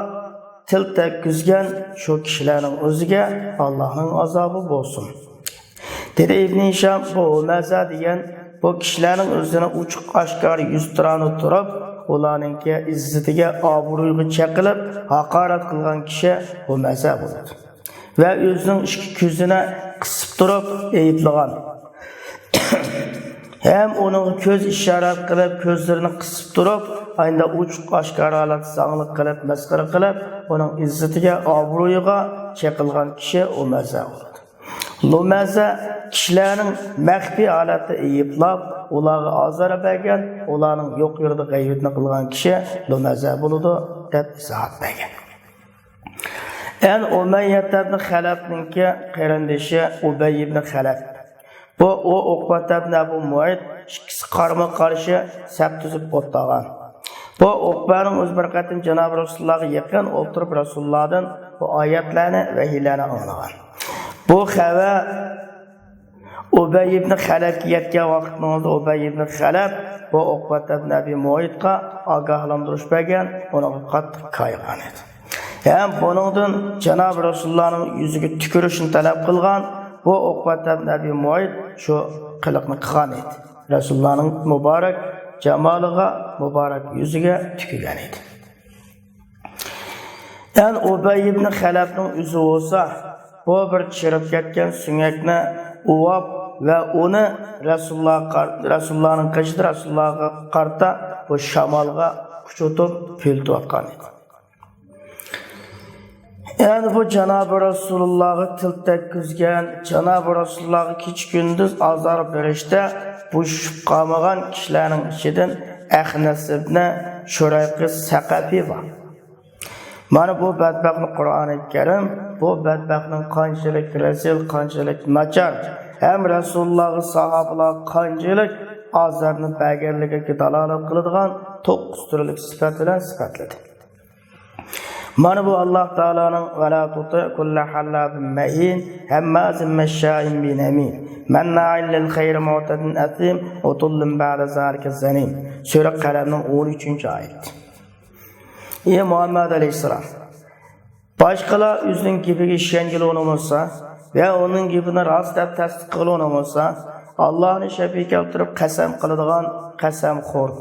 تىل تەگكۈزگەن شۇ كىشىلەرنىڭ ئۆزىگە ئاللانىڭ ئازابى بولسۇن. دېدى ئىبنى ھىشام، بۇ ھۇمەزە دېگەن بۇ كىشىلەرنىڭ ئۆزىنى ئوچۇق ئاشكارا يۈزتۇرانە تۇرۇپ، ئۇلارنىڭكى ئىززىتىگە، ئابرۇيىغا چېقىلىپ، ھاقارەت قىلغان كىشى ھۇمەزە بولىدۇ. ۋە ئۆزىنىڭ ئىككى كۆزىنى قىسىپ تۇرۇپ ئەيىبلىغان. ھەم ئۇنىڭغا كۆز ئىشارەت قىلىپ، كۆزلىرىنى قىسىپ تۇرۇپ، ئاينىدا ئوچۇق ئاشكارا ھالەتتە زاڭلىق قىلىپ، مەسخىرە قىلىپ، ئۇنىڭ ئىززىتىگە، ئابرۇيىغا چېقىلغان كىشى ھۇمەزە بولىدۇ. لۇمەزە كىشىلەرنىڭ مەخپىي ھالەتتە ئەيىبلاپ، ئۇلارغا ئازار بەرگەن، ئۇلارنىڭ يوق يېرىدە غەيۋىتىنى قىلغان كىشى لۇمەزە بولىدۇ، دەپ ئىزاھات بەرگەن. ئەن ئۇمەييەت ئىبن خەلەپنىڭكى قېرىندىشى ئۇبەي ئىبن خەلەپ. بۇ، ئۇ ئۇقبەت ئىبن ئەبۇ مۇئەيت، ئىككىسى قارمۇ قارشى سەپ تۈزۈپ ئولتۇرغان. بۇ ئۇقبەنىڭ ئۆزى بىر قېتىم جانابى رەسۇلۇللاغا يېقىن ئولتۇرۇپ، رەسۇلۇللادىن بۇ ئايەتلەرنى، ۋەھىيلەرنى ئاڭلىغان. بۇ خەۋەر ئۇبەي ئىبن خەلەپكە يەتكەن ۋاقىتنىڭ ئۆزىدە ئۇبەي ئىبن خەلەپ بۇ ئوقبەت ئىبن ئەبى مۇئەيتقا ئاگاھلاندۇرۇش بەرگەن، ئۇنىڭغا قاتتىق كايىغان ئىدى. ھەم بۇنىڭدىن جانابى رەسۇلۇللانىڭ يۈزىگە تۈكۈرۈشنى تەلەپ قىلغان، بۇ ئوقبەت ئىبن ئەبى مۇئەيت شۇ قىلىقنى قىلغان ئىدى. رەسۇلۇللانىڭ مۇبارەك جامالىغا، مۇبارەك يۈزىگە تۈكۈگەن ئىدى. يەنى ئۇبەي ئىبن خەلەپنىڭ ئۆزى بولسا، بۇ بىر چىرىپ كەتكەن سۆڭەكنى ئۇۋاپ ۋە ئۇنى رەسۇلۇللاھقا قار-، رەسۇلۇللاھنىڭ قېشىدا رەسۇلۇللاھقا قارىتا بۇ شامالغا ئۇچۇرتۇپ پۈۋلىتىۋاتقان ئىدى. يەنى بۇ جانابى رەسۇلۇللاھقا تىل تەگكۈزگەن، جانابى رەسۇلۇللاھقا كېچە-كۈندۈز ئازار بېرىشتە بوشىشىپ قالمىغان كىشىلەرنىڭ ئىچىدىن ئەخنەس ئىبنى شۇرەيقى سەقەفى بار. مانا بۇ بەتبەختنى قۇرئانى كەرىم، بۇ بەتبەختنىڭ قانچىلىك رەزىل، قانچىلىك ناچار، ھەم رەسۇلۇللاھقا، ساھابىلارغا قانچىلىك ئازارنى بەرگەنلىكىگە دالالەت قىلىدىغان توققۇز تۈرلۈك سۈپەت بىلەن سۈپەتلىدى. مانا بۇ ئاللاھ تائالانىڭ: «ۋەلا تۇتىئ كۇللە ھاللافىن مەھىن، ھەممازىن مەششائىن بىنەمىم، مەننائىن لىل خەيرى مۇئتەدىن ئەسىم، ئۇتۇللىن بەئدە زالىكە زەنىم.» سۈرە قەلەمنىڭ ئون ئۈچىنچى ئايىتى. ئى مۇھەممەد ئەلەيھىسسالام، باشقىلار ئۆزىنىڭ گېپىگە ئىشەنگىلى ئۇنىمىسا ۋە ئۇنىڭ گېپىنى راست دەپ تەستىق قىلغىلى ئۇنىمىسا، ئاللاھنى شەپىئە كەلتۈرۈپ قەسەم قىلىدىغان قەسەمخور،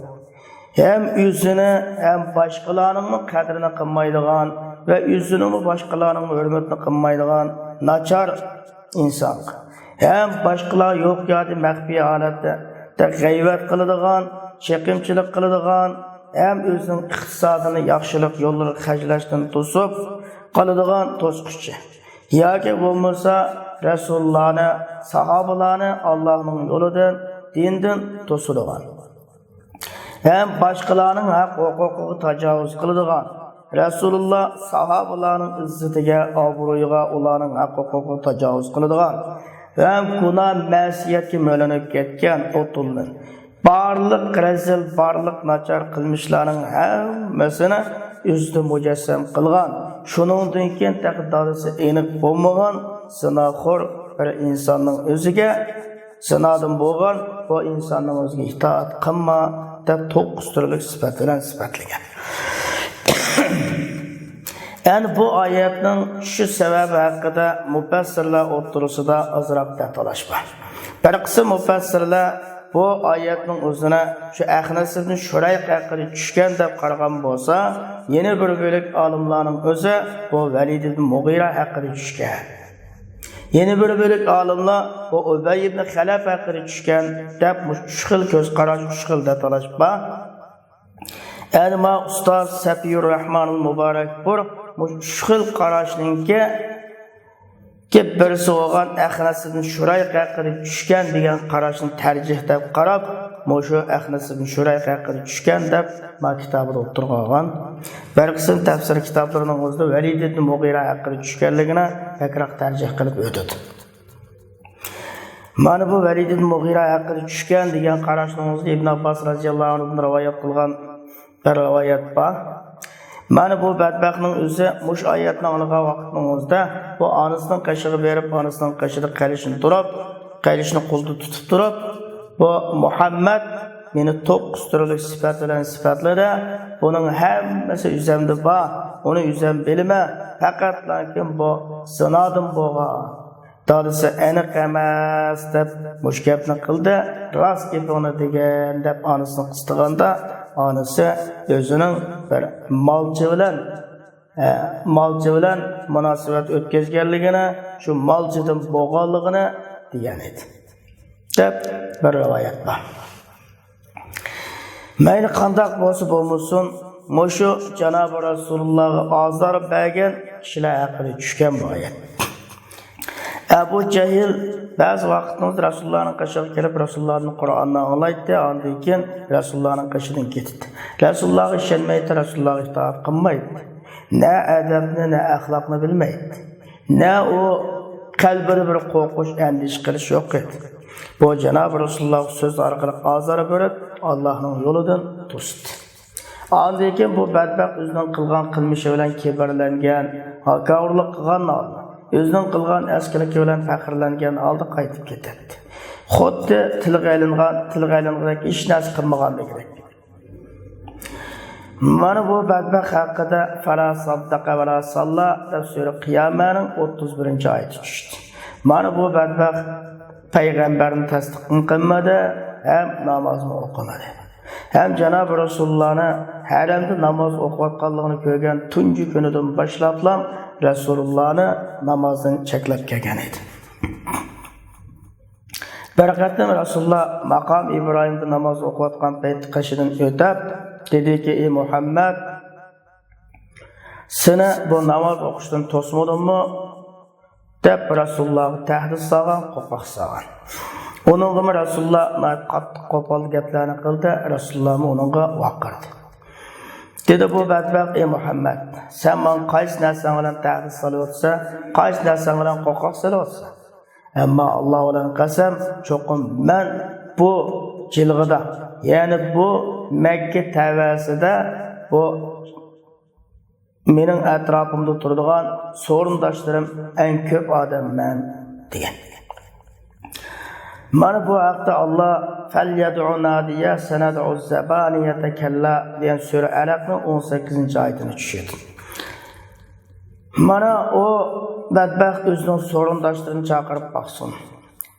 ھەم ئۆزىنى ھەم باشقىلارنىڭمۇ قەدرىنى قىلمايدىغان ۋە ئۆزىنىمۇ باشقىلارنىڭمۇ ھۆرمىتىنى قىلمايدىغان ناچار ئىنسانغا، ھەم باشقىلار يوق يەردە مەخپىي ھالەتتە غەيۋەت قىلىدىغان، چېقىمچىلىق قىلىدىغان، ھەم ئۆزىنىڭ ئىقتىسادىنى ياخشىلىق يوللىرىغا خەجلەشتىن توسۇپ قالىدىغان توسقۇچى ياكى بولمىسا رەسۇلۇللانى، ساھابىلارنى ئاللاھنىڭ يولىدىن، دىندىن توسىدىغان، ھەم باشقىلارنىڭ ھەق ھوقۇقىغا تاجاۋۇز قىلىدىغان، رەسۇلۇللا، ساھابىلارنىڭ ئىززىتىگە، ئابرۇيىغا، ئۇلارنىڭ ھەق ھوقۇقىغا تاجاۋۇز قىلىدىغان ھەم گۇناھ مەسىيەتكە مۆلىنىپ كەتكەن ئۇتۇللىن، بارلىق رەزىل، بارلىق ناچار قىلمىشلارنىڭ ھەممىسىنى ئۆزىدە مۇجەسسەم قىلغان، شۇنىڭدىن كېيىن تېخى دادىسى ئېنىق بولمىغان زىناخور بىر ئىنساننىڭ ئۆزىگە زىنادىن بولغان بۇ ئىنساننىڭ ئۆزىگە ئىتائەت قىلما دەپ توققۇز تۈرلۈك سۈپەت بىلەن سۈپەتلىگەن. يەنى بۇ ئايەتنىڭ چۈشۈش سەۋەبى ھەققىدە مۇپەسسىرلەر ئوتتۇرىسىدا ئازراق دەتالاش بار. بىر قىسىم مۇپەسسىرلەر بۇ ئايەتنىڭ ئۆزىنى شۇ ئەخنەس ئىبن شۇرەيق ھەققىدە چۈشكەن دەپ قارىغان بولسا، يەنە بىر بۆلەك ئالىملارنىڭ ئۆزى بۇ ۋەلىد ئىبن مۇغىرە ھەققىدە چۈشكەن. يەنە بىر بۆلەك ئالىملار بۇ ئۇبەي ئىبن خەلەپ ھەققىدە چۈشكەن دەپ مۇشۇ ئۈچ خىل كۆز قاراش، ئۈچ خىل دەتالاش بار. ئەمما ئۇستاز سەپىيۇر راھمانۇل مۇبارەكپۇر مۇشۇ ئۈچ خىل قاراشنىڭكى بىرسى بولغان ئەخنەس ئىبن شۇرەيق ھەققىدە چۈشكەن دېگەن قاراشنى تەرجىھ دەپ قاراپ، مۇشۇ ئەخنەس ئىبن شۇرەيق ھەققىدە چۈشكەن دەپ ما كىتابىدا ئوتتۇرىغا قويغان. بىر قىسىم تەپسىر كىتابلىرىنىڭ ئۆزىدە ۋەلىد ئىبن مۇغىرە ھەققىدە چۈشكەنلىكىنى بەكرەك تەرجىھ قىلىپ ئۆتىدۇ. مانا بۇ ۋەلىد ئىبن مۇغىرە ھەققىدە چۈشكەن دېگەن قاراشنىڭ ئۆزىدە ئىبن ئابباس رەزىياللاھۇ ئەنھۇدىن رىۋايەت قىلغان بىر رىۋايەت بار. مانا بۇ بەتبەختنىڭ ئۆزى مۇشۇ ئايەتنى ئاڭلىغان ۋاقىتنىڭ ئۆزىدە بۇ ئانىسىنىڭ قېشىغا بېرىپ، ئانىسىنىڭ قېشىدا قېلىشنى تۇرۇپ، قېلىشنى قولىدا تۇتۇپ تۇرۇپ، بۇ مۇھەممەد مېنى توققۇز تۈرلۈك سۈپەت بىلەن سۈپەتلىدى. بۇنىڭ ھەممىسى ئۆزەمدە بار. ئۇنى ئۆزەم بىلىمەن. پەقەتلەكىن بۇ زىنادىن بولغان. دادىسى ئېنىق ئەمەس دەپ مۇشۇ گەپنى قىلدى، راست گېپىڭنى دېگىن دەپ ئانىسىنى قىستىغاندا، ئانىسى ئۆزىنىڭ بىر مالچى بىلەن، ئە، مالچى بىلەن مۇناسىۋەت ئۆتكۈزگەنلىكىنى، شۇ مالچىدىن بولغانلىقىنى دېگەن ئىدى، دەپ بىر رىۋايەت بار. مەيلى قانداق بولسا بولمىسۇن، مۇشۇ جانابى رەسۇلۇللاغا ئازار بەرگەن كىشىلەر ھەققىدە چۈشكەن بۇ ئايەت. ئەبۇ جەھىل بەزى ۋاقىتنىڭ رەسۇلۇللانىڭ قېشىغا كېلىپ، رەسۇلۇللادىن قۇرئاننى ئاڭلايتتى، ئاندىن كېيىن رەسۇلۇللانىڭ قېشىدىن كېتىتتى. رەسۇلۇللاغا ئىشەنمەيتتى، رەسۇلۇللاغا ئىتائەت قىلمايتتى. نە ئەدەپنى، نە ئەخلاقنى بىلمەيتتى. نە ئۇ قەلبىدە بىر قورقۇش، ئەندىشە قىلىش يوق ئىدى. بۇ جانابى رەسۇلۇللاغا سۆز ئارقىلىق ئازار بېرىپ، ئاللاھنىڭ يولىدىن توستى. ئاندىن كېيىن بۇ بەتبەخت ئۆزىنىڭ قىلغان قىلمىشى بىلەن كىبىرلەنگەن، ھاكاۋۇرلۇق قىلغان ھالدا، ئۆزىنىڭ قىلغان ئەسكىلىكى بىلەن پەخىرلەنگەن ھالدا قايتىپ كېتەتتى. خۇددى تىلغا ئېلىنغان، تىلغا ئېلىنغاندەك ھېچ نەرسە قىلمىغاندەك. مانا بۇ بەدبەخت ھەققىدە «فلا صدق ولا صلى» دەپ سۈرە قىيامەنىڭ ئوتتۇز بىرىنچى ئايىتى چۈشتى. مانا بۇ بەدبەخت پەيغەمبەرنى تەستىقمۇ قىلمىدى، ھەم نامازمۇ ئوقۇمىدى. ھەم جانابى رەسۇلۇللانى ھەرەمدە ناماز ئوقۇۋاتقانلىقىنى كۆرگەن تۇنجى كۈنىدىن باشلاپلا رەسۇلۇللانى نامازدىن چەكلەپ كەلگەن ئىدى. بىر قېتىم رەسۇلۇللا ماقام ئىبراھىمدا ناماز ئوقۇۋاتقان پەيتتە قېشىدىن ئۆتۈپ، دېدىكى، «ئى مۇھەممەد، سېنى بۇ ناماز ئوقۇشتىن توسمىدىممۇ؟» دەپ رەسۇلۇللاغا تەھدىت سالغان، قورقاق سالغان. ئۇنىڭغىمۇ رەسۇلۇللا ناھايىتى قاتتىق قوپال گەپلەرنى قىلدى، رەسۇلۇللامۇ ئۇنىڭغا ۋارقىرىدى. دېدى بۇ بەدبەخت، «ئى مۇھەممەد، سەن ماڭا قايسى نەرسەڭ بىلەن تەھدىت سالىۋاتىسەن، قايسى نەرسەڭ بىلەن قورقاق سېلىۋاتىسەن؟ ئەمما ئاللا بىلەن قەسەم، چوقۇم مەن بۇ جىلغىدا، يەنى بۇ مەككە تەۋەسىدە بۇ مېنىڭ ئەتراپىمدا تۇرىدىغان سورۇنداشلىرىم ئەڭ كۆپ ئادەم مەن» دېگەن. مانا بۇ ھەقتە ئاللا «فليدع ناديه سندع الزبانية كلا» دېگەن سۈرە ئەلەقنىڭ ئون سەككىزىنچى ئايىتىنى چۈشۈردى. مانا ئۇ بەدبەخت ئۆزىنىڭ سورۇنداشلىرىنى چاقىرىپ باقسۇن.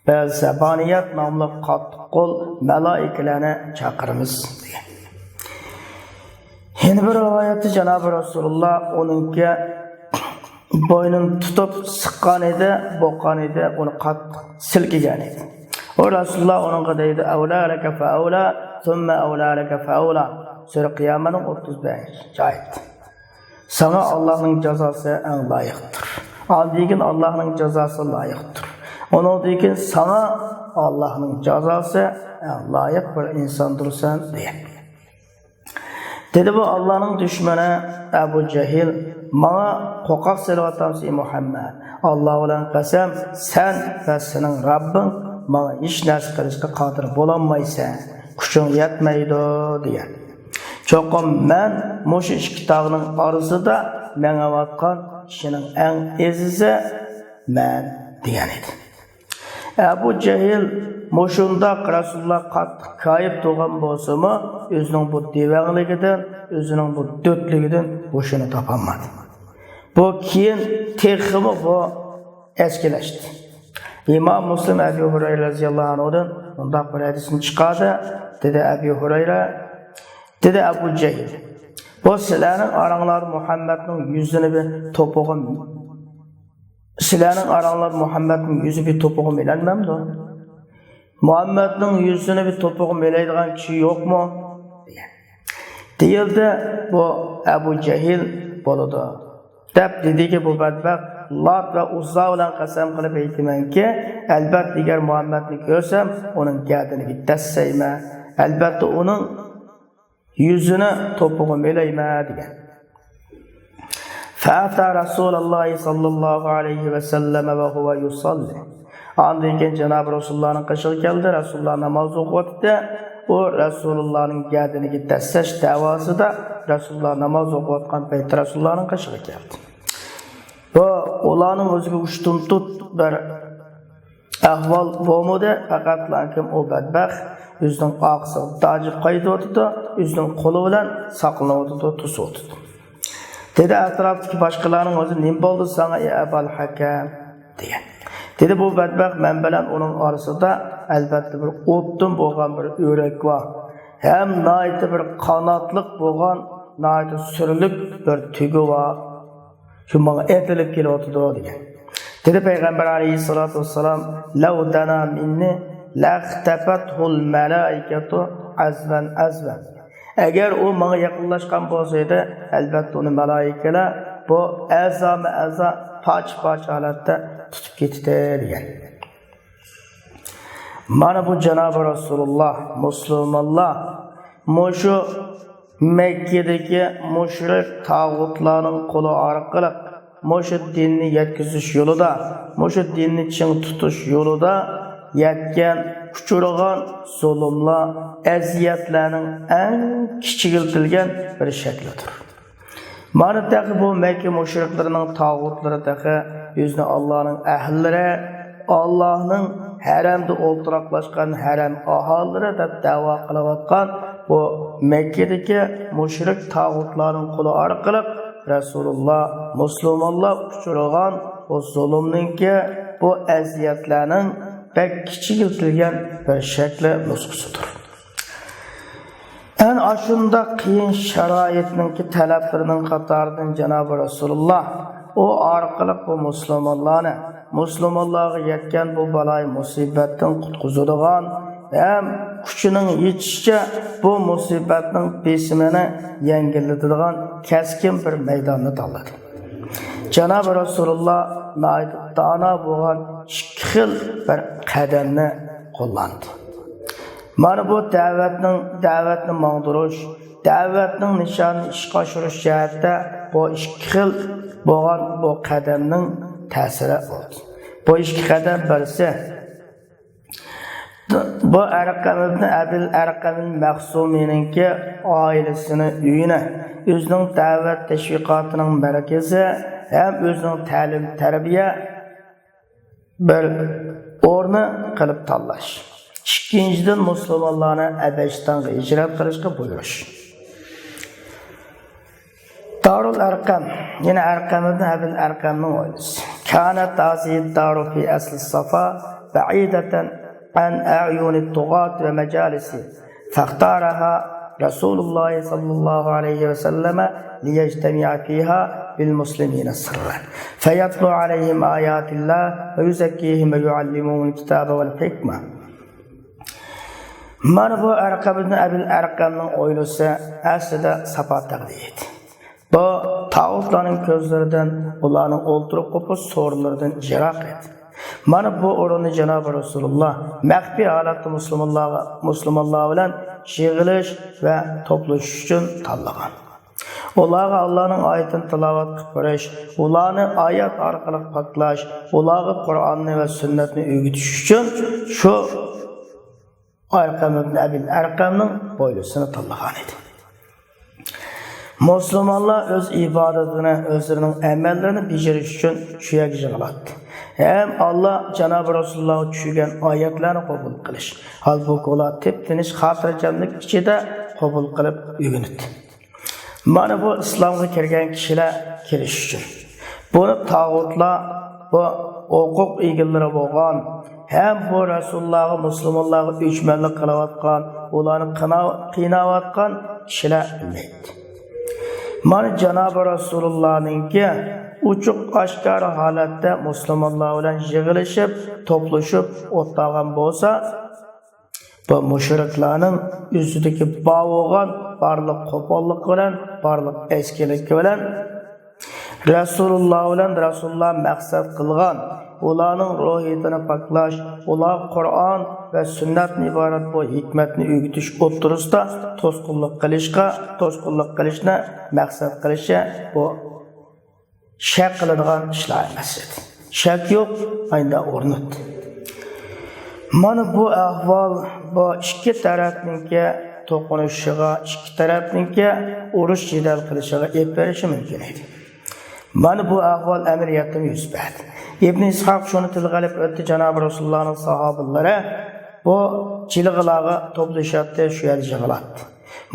بەزى زەبانىيەت ناملىق قاتتىق قول مەلائىكىلەرنى چاقىرىمىز دېگەن. يەنە بىر رىۋايەتتە جانابى رەسۇلۇللا ئۇنىڭكى بوينىنى تۇتۇپ سىققان ئىدى، بوغقان ئىدى، ئۇنى قاتتىق سىلكىگەن ئىدى. ئۇ رەسۇلۇللا ئۇنىڭغا دەيدۇ، «أولى لك فأولى، ثم أولى لك فأولى» سۈرە قىيامەنىڭ ئوتتۇز بەشىنچى ئايىتى. ساڭا ئاللانىڭ جازاسى ئەڭ لايىقتۇر. ئاندىن كېيىن ئاللانىڭ جازاسى لايىقتۇر. ئۇنىڭدىن كېيىن ساڭا ئاللانىڭ جازاسى ئەڭ لايىق بىر ئىنساندۇرسەن دېگەن. دېدى بۇ ئاللانىڭ دۈشمىنى ئەبۇ جەھىل، ماڭا قورقاق سېلىۋاتامسەن، ئى مۇھەممەد؟ ئاللا بىلەن قەسەم، سەن ۋە سېنىڭ رەببىڭ ماڭا ھېچ نەرسە قىلىشقا قادىر بولالمايسەن، كۈچۈڭ يەتمەيدۇ دېگەن. چوقۇم مەن مۇشۇ ئىككى تاغنىڭ ئارىسىدا مېڭىۋاتقان كىشىنىڭ ئەڭ ئەزىزى مەن دېگەن ئىدى. ئەبۇ جەھىل مۇشۇنداق رەسۇلۇللا قاتتىق كايىپ تۇرغان بولسىمۇ، ئۆزىنىڭ بۇ دېۋەڭلىكىدىن، ئۆزىنىڭ بۇ دۆتلۈكىدىن بوشىنى تاپالمىدى. بۇ كېيىن تېخىمۇ بۇ ئەسكىلەشتى. ئىمام مۇسلىم ئەبۇ ھۇرەيرە رەزىياللاھۇ ئەنھۇدىن مۇنداق بىر ھەدىسنى چىقاردى. دېدى ئەبۇ ھۇرەيرە، دېدى ئەبۇ جەھىل، بۇ سىلەرنىڭ ئاراڭلاردا مۇھەممەدنىڭ يۈزىنى بىر توپىغا، سىلەرنىڭ ئاراڭلاردا مۇھەممەدنىڭ يۈزى بىر توپىغا مىلەنمەمدۇ؟ مۇھەممەدنىڭ يۈزىنى بىر توپىغا مىلەيدىغان كىشى يوقمۇ؟ دېگەن. دېيىلدى، بۇ ئەبۇ جەھىل بولىدۇ. دەپ دېدىكى، بۇ بەدبەخت، لات ۋە ئۇززا بىلەن قەسەم قىلىپ ئېيتىمەنكى، ئەلبەتتە ئەگەر مۇھەممەدنى كۆرسەم، ئۇنىڭ گەدىنىگە دەسسەيمەن. ئەلبەتتە ئۇنىڭ يۈزىنى توپىغا مىلەيمەن دېگەن. فأتى رسول الله صلى الله عليه وسلم وهو يصلي. ئاندىن كېيىن جانابى رەسۇلۇللانىڭ قېشىغا كەلدى. رەسۇلۇللا ناماز ئوقۇۋاتىدۇ. ئۇ رەسۇلۇللانىڭ گەدىنىگە دەسسەش دەۋاسىدا رەسۇلۇللا ناماز ئوقۇۋاتقان پەيتتە رەسۇلۇللانىڭ قېشىغا كەلدى. بۇ ئۇلارنىڭ ئۆزىگە ئۇشتۇمتۇت بىر ئەھۋال بولمىدى، پەقەتلا ئۇ بەدبەخت ئۆزىنىڭ ئارقىسىغا داجى قايتىۋاتىدۇ، ئۆزىنىڭ قولى بىلەن ساقلىنىۋاتىدۇ، توسۇۋاتىدۇ. دېدى، ئەتراپتىكى باشقىلارنىڭ ئۆزى، نېمە بولدى ساڭا، ئەي ئەبال ھەكەم؟ دېگەن. دېدى، بۇ بەدبەخت مەن بىلەن ئۇنىڭ ئارىسىدا، ئەلۋەتتە، بىر ئوتتىن بولغان بىر ئۆرەك بار. ھەم ناھايىتى بىر قاناتلىق بولغان، ناھايىتى سۈرلۈك بىر تۆگە بار. شۇ ماڭا ئېتىلىپ كېلىۋاتىدۇ دېگەن. دېدى پەيغەمبەر ئەلەيھىسسالاتۇ ۋەسسالام، لو دنا مني لاختفتته الملائكة عزوا عزوا. ئەگەر ئۇ ماڭا يېقىنلاشقان بولسا ئىدى، ئەلۋەتتە ئۇنى مەلائىكىلەر بۇ ئەزامۇ ئەزا، پارچە پارچە ھالەتتە تۇتۇپ كېتىدۇ دېگەن. مانا بۇ جانابى رەسۇلۇللا، مۇسۇلمانلار مۇشۇ مەككىدىكى مۇشرىك تاغۇتلارنىڭ قولى ئارقىلىق مۇشۇ دىننى يەتكۈزۈش يولىدا، مۇشۇ دىننى چىڭ تۇتۇش يولىدا يەتكەن، ئۇچرىغان زۇلۇملار، ئەزىيەتلەرنىڭ ئەڭ كىچىكلىتىلگەن بىر شەكلىدۇر. مانا تېخى بۇ مەككە مۇشرىكلىرىنىڭ تاغۇتلىرى تېخى ئۆزىنى ئاللانىڭ ئەھلىلىرى، ئاللانىڭ ھەرەمدە ئولتۇراقلاشقان ھەرەم ئاھالىلىرى دەپ دەۋا قىلىۋاتقان بۇ مەككىدىكى مۇشرىك تاغۇتلارنىڭ قولى ئارقىلىق رەسۇلۇللا، مۇسۇلمانلار ئۇچرىغان بۇ زۇلۇمنىڭكى، بۇ ئەزىيەتلەرنىڭ بەك كىچىكلىتىلگەن بىر شەكلى، نۇسخىسىدۇر. ئەنە ئاشۇنداق قىيىن شارائىتنىڭكى تەلەپلىرىنىڭ قاتارىدىن جانابى رەسۇلۇللا ئۇ ئارقىلىق بۇ مۇسۇلمانلارنى، مۇسۇلمانلارغا يەتكەن بۇ بالايى مۇسىبەتتىن قۇتقۇزىدىغان ھەم كۈچىنىڭ يېتىشىچە بۇ مۇسىبەتنىڭ بېسىمىنى يەڭگىللىتىدىغان كەسكىن بىر مەيداننى تاللىدى. جانابى رەسۇلۇللا ناھايىتى دانا بولغان ئىككى خىل بىر قەدەمنى قوللاندى. مانا بۇ دەۋەتنىڭ، دەۋەتنى ماڭدۇرۇش، دەۋەتنىڭ نىشانىنى ئىشقا ئاشۇرۇش جەھەتتە بۇ ئىككى خىل بولغان بۇ قەدەمنىڭ تەسىرى بولدى. بۇ ئىككى قەدەم بىرسى، بۇ ئەرقەم ئىبن ئەبىل ئەرقەم مەخزۇمىنىڭكى ئائىلىسىنى، ئۆيىنى، ئۆزىنىڭ دەۋەت تەشۋىقاتىنىڭ مەركىزى ھەم ئۆزىنىڭ تەلىم تەربىيە بىر ئورنى قىلىپ تاللاش. ئىككىنچىدىن، مۇسۇلمانلارنى ھەبەشىستانغا ھىجرەت قىلىشقا بۇيرۇش. دارۇل ئەرقەم، يەنى ئەرقەم ئىبن ئەبىل ئەرقەمنىڭ ئائىلىسى. كانت هذه الدار في أصل الصفا بعيدة عن أعين الطغاة ومجالسهم، فاختارها رسول الله صلى الله عليه وسلم ليجتمع فيها بالمسلمين سرا، فيتلو عليهم آيات الله ويزكيهم ويعلمهم الكتاب والحكمة. مانا بۇ ئەرقەم ئىبن ئەبىل ئەرقەمنىڭ ئائىلىسى ئەسلىدە ساپا تاغدا ئىدى. بۇ تاغۇتلارنىڭ كۆزلىرىدىن، ئۇلارنىڭ ئولتۇرۇپ قوپۇش سورۇنلىرىدىن يىراق ئىدى. مانا بۇ ئورۇننى جانابى رەسۇلۇللا مەخپىي ھالەتتە مۇسۇلمانلارغا، مۇسۇلمانلار بىلەن يىغىلىش ۋە توپلىشىش ئۈچۈن تاللىغان. ئۇلارغا ئاللانىڭ ئايىتىنى تىلاۋەت قىلىپ بېرىش، ئۇلارنى ئايەت ئارقىلىق پاكلاش، ئۇلارغا قۇرئاننى ۋە سۈننەتنى ئۆگىتىش ئۈچۈن شۇ ئەرقەم ئىبن ئەبىل ئەرقەمنىڭ ھويلىسىنى تاللىغان ئىدى. مۇسۇلمانلار ئۆز ئىبادىتىنى، ئۆزلىرىنىڭ ئەمەللىرىنى بېجىرىش ئۈچۈن شۇ يەرگە يىغىلاتتى. ھەم ئاللا جانابى رەسۇلۇللاغا چۈشۈرگەن ئايەتلەرنى قوبۇل قىلىش. ھالبۇكى، ئۇلار تىپ-تىنچ، خاتىرجەملىك ئىچىدە قوبۇل قىلىپ ئۆگىنىدۇ. مانا بۇ ئىسلامغا كىرگەن كىشىلەر كىرىش ئۈچۈن. بۇنى تاغۇتلار، بۇ ھوقۇق ئىگىلىرى بولغان ھەم بۇ رەسۇلۇللاغا، مۇسۇلمانلارغا ئۆچمەنلىك قىلىۋاتقان، ئۇلارنى قىنا-، قىيناۋاتقان كىشىلەر بىلمەيدۇ. مانا جانابى رەسۇلۇللانىڭكى ئوچۇق ئاشكارا ھالەتتە مۇسۇلمانلار بىلەن يىغىلىشىپ، توپلىشىپ، ئولتۇرغان بولسا، بۇ مۇشرىكلارنىڭ ئۆزىدىكى بار بولغان بارلىق قوپاللىقى بىلەن، بارلىق ئەسكىلىكى بىلەن، رەسۇلۇللا بىلەن رەسۇلۇللا مەقسەت قىلغان، ئۇلارنىڭ روھىيىتىنى پاكلاش، ئۇلارغا قۇرئان ۋە سۈننەتتىن ئىبارەت بۇ ھېكمەتنى ئۆگىتىش ئوتتۇرىسىدا توسقۇنلۇق قىلىشقا، توسقۇنلۇق قىلىشنى مەقسەت قىلىشى بۇ شەك قىلىدىغان ئىشلار ئەمەس ئىدى. شەك يوق، ئاينىدا ئورنىدى. مانا بۇ ئەھۋال بۇ ئىككى تەرەپنىڭكى توقۇنۇشىشىغا، ئىككى تەرەپنىڭكى ئۇرۇش جېدەل قىلىشىغا ئېلىپ بېرىشى مۇمكىن ئىدى. مانا بۇ ئەھۋال ئەمەلىيەتتىمۇ يۈز بەردى. ئىبن ئىسھاق شۇنى تىلغا ئېلىپ ئۆتتى، جانابى رەسۇلۇللانىڭ ساھابىلىرى بۇ جىلغىلارغا توپلىشاتتى، شۇ يەردە يىغىلاتتى.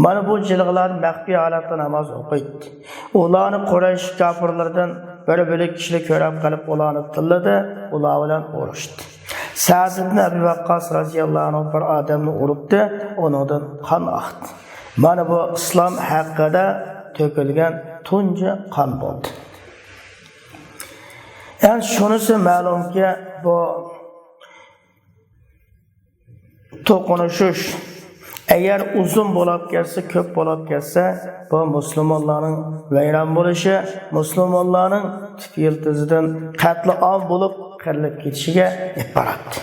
مانا بۇ جىلغىلار مەخپىي ھالەتتە ناماز ئوقۇيتتى. ئۇلارنى قۇرەيش كاپىرلىرىدىن بىر بۆلەك كىشىلەر كۆرۈپ قېلىپ، ئۇلارنى تىللىدى، ئۇلار بىلەن ئۇرۇشتى. سەئد ئىبن ئەبى ۋەققاس رەزىياللاھۇ ئەنھۇ بىر ئادەمنى ئۇرۇپتۇ، ئۇنىڭدىن قان ئاقتى. مانا بۇ ئىسلام ھەققىدە تۆكۈلگەن تۇنجى قان بولدى. يەنى شۇنىسى مەلۇمكى، بۇ توقۇنۇشۇش ئەگەر ئۇزۇن بولاپ كەتسە، كۆپ بولاپ كەتسە، بۇ مۇسۇلمانلارنىڭ ۋەيران بولۇشى، مۇسۇلمانلارنىڭ تۈپ يىلتىزىدىن قەتلىئام بولۇپ قىرىلىپ كېتىشىگە ئېلىپ باراتتى.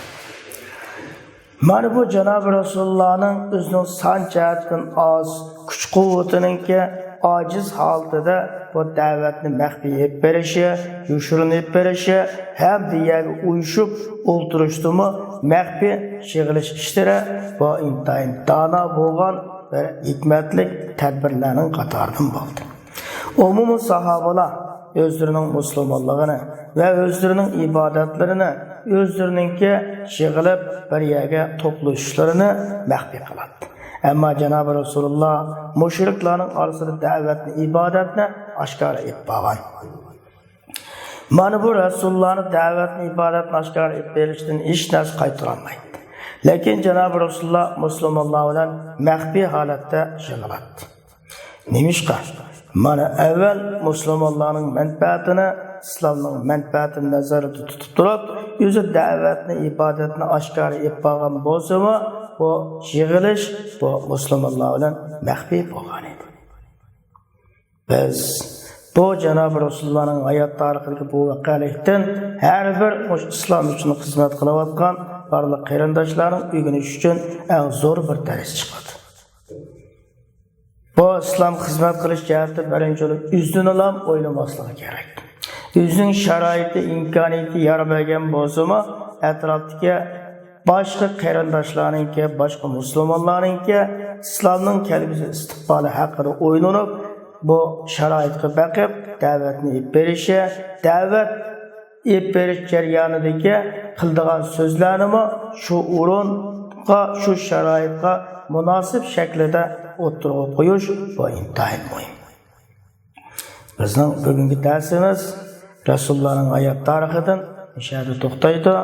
مانا بۇ جانابى رەسۇلۇللانىڭ ئۆزىنىڭ سان جەھەتتىن ئاز، كۈچ-قۇۋۋىتىنىڭكى ئاجىز ھالىتىدە بۇ دەۋەتنى مەخپىي ئېلىپ بېرىشى، يوشۇرۇن ئېلىپ بېرىشى ھەم بىر يەرگە ئۇيۇشۇپ ئولتۇرۇشتىمۇ مەخپىي يىغىلىش ئىشلىرى بۇ ئىنتايىن دانا بولغان بىر ھېكمەتلىك تەدبىرلەرنىڭ قاتارىدىن بولدى. ئومۇمەن ساھابىلار ئۆزلىرىنىڭ مۇسۇلمانلىقىنى ۋە ئۆزلىرىنىڭ ئىبادەتلىرىنى ئۆزلىرىنىڭكى يىغىلىپ بىر يەرگە توپلىشىشلىرىنى مەخپىي قىلاتتى. ئەمما جانابى رەسۇلۇللا مۇشرىكلارنىڭ ئارىسىدا دەۋەتنى، ئىبادەتنى ئاشكارا ئېلىپ بارغان. مانا بۇ رەسۇلۇللانى دەۋەتنى، ئىبادەتنى ئاشكارا ئېلىپ بېرىشتىن ھېچ نەرسە قايتۇرالمايتتى. لېكىن جانابى رەسۇلۇللا مۇسۇلمانلار بىلەن مەخپىي ھالەتتە يىغىلاتتى. نېمىشقا؟ مانا ئەۋۋەل مۇسۇلمانلارنىڭ مەنپەئەتىنى، ئىسلامنىڭ مەنپەئەتىنى نەزەردە تۇتۇپ تۇرۇپ، ئۆزى دەۋەتنى، ئىبادەتنى ئاشكارا ئېلىپ بارغان بولسىمۇ، بۇ يىغىلىش بۇ مۇسۇلمانلار بىلەن مەخپىي بولغان ئىدى. بىز بۇ جانابى رەسۇلۇللانىڭ ھايات تارىخىدىكى بۇ ۋەقەلىكتىن ھەر بىر مۇشۇ ئىسلام ئۈچۈن خىزمەت قىلىۋاتقان بارلىق قېرىنداشلارنىڭ ئۆگىنىشى ئۈچۈن ئەڭ زور بىر دەرس چىقىدۇ. بۇ ئىسلام خىزمەت قىلىش جەھەتتە بىرىنچى بولۇپ ئۆزىنىلا ئويلىماسلىقى كېرەك. ئۆزىنىڭ شارائىتى، ئىمكانىيىتى يار بەرگەن بولسىمۇ، ئەتراپتىكى باشقا قېرىنداشلارنىڭكى، باشقا مۇسۇلمانلارنىڭكى ئىسلامنىڭ كەلگۈسى ئىستىقبالى ھەققىدە ئويلىنىپ، بۇ شارائىتقا بېقىپ دەۋەتنى ئېلىپ بېرىشى، دەۋەت ئېلىپ بېرىش جەريانىدىكى قىلىدىغان سۆزلەرنىمۇ شۇ ئورۇنغا، شۇ شارائىتقا مۇناسىپ شەكلىدە ئوتتۇرىغا قويۇش، بۇ ئىنتايىن مۇھىم. بىزنىڭ بۈگۈنكى دەرسىمىز رەسۇلۇللانىڭ ھايات تارىخىدىن مۇشۇ يەردە توختايدۇ.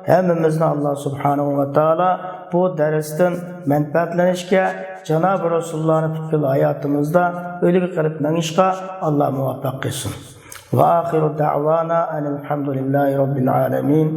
ھەممىمىزنى ئاللا سۇبھانەھۇ ۋە تائالا بۇ دەرستىن مەنپەئەتلىنىشكە، جانابى رەسۇلۇللانى پۈتكۈل ھاياتىمىزدا ئۈلگە قىلىپ مېڭىشقا ئاللا مۇۋەپپەق قىلسۇن. ۋە ئاخىرۇ دەئۋانا ئەنىل ھەمدۇلىللاھى رەببىل ئالەمىن.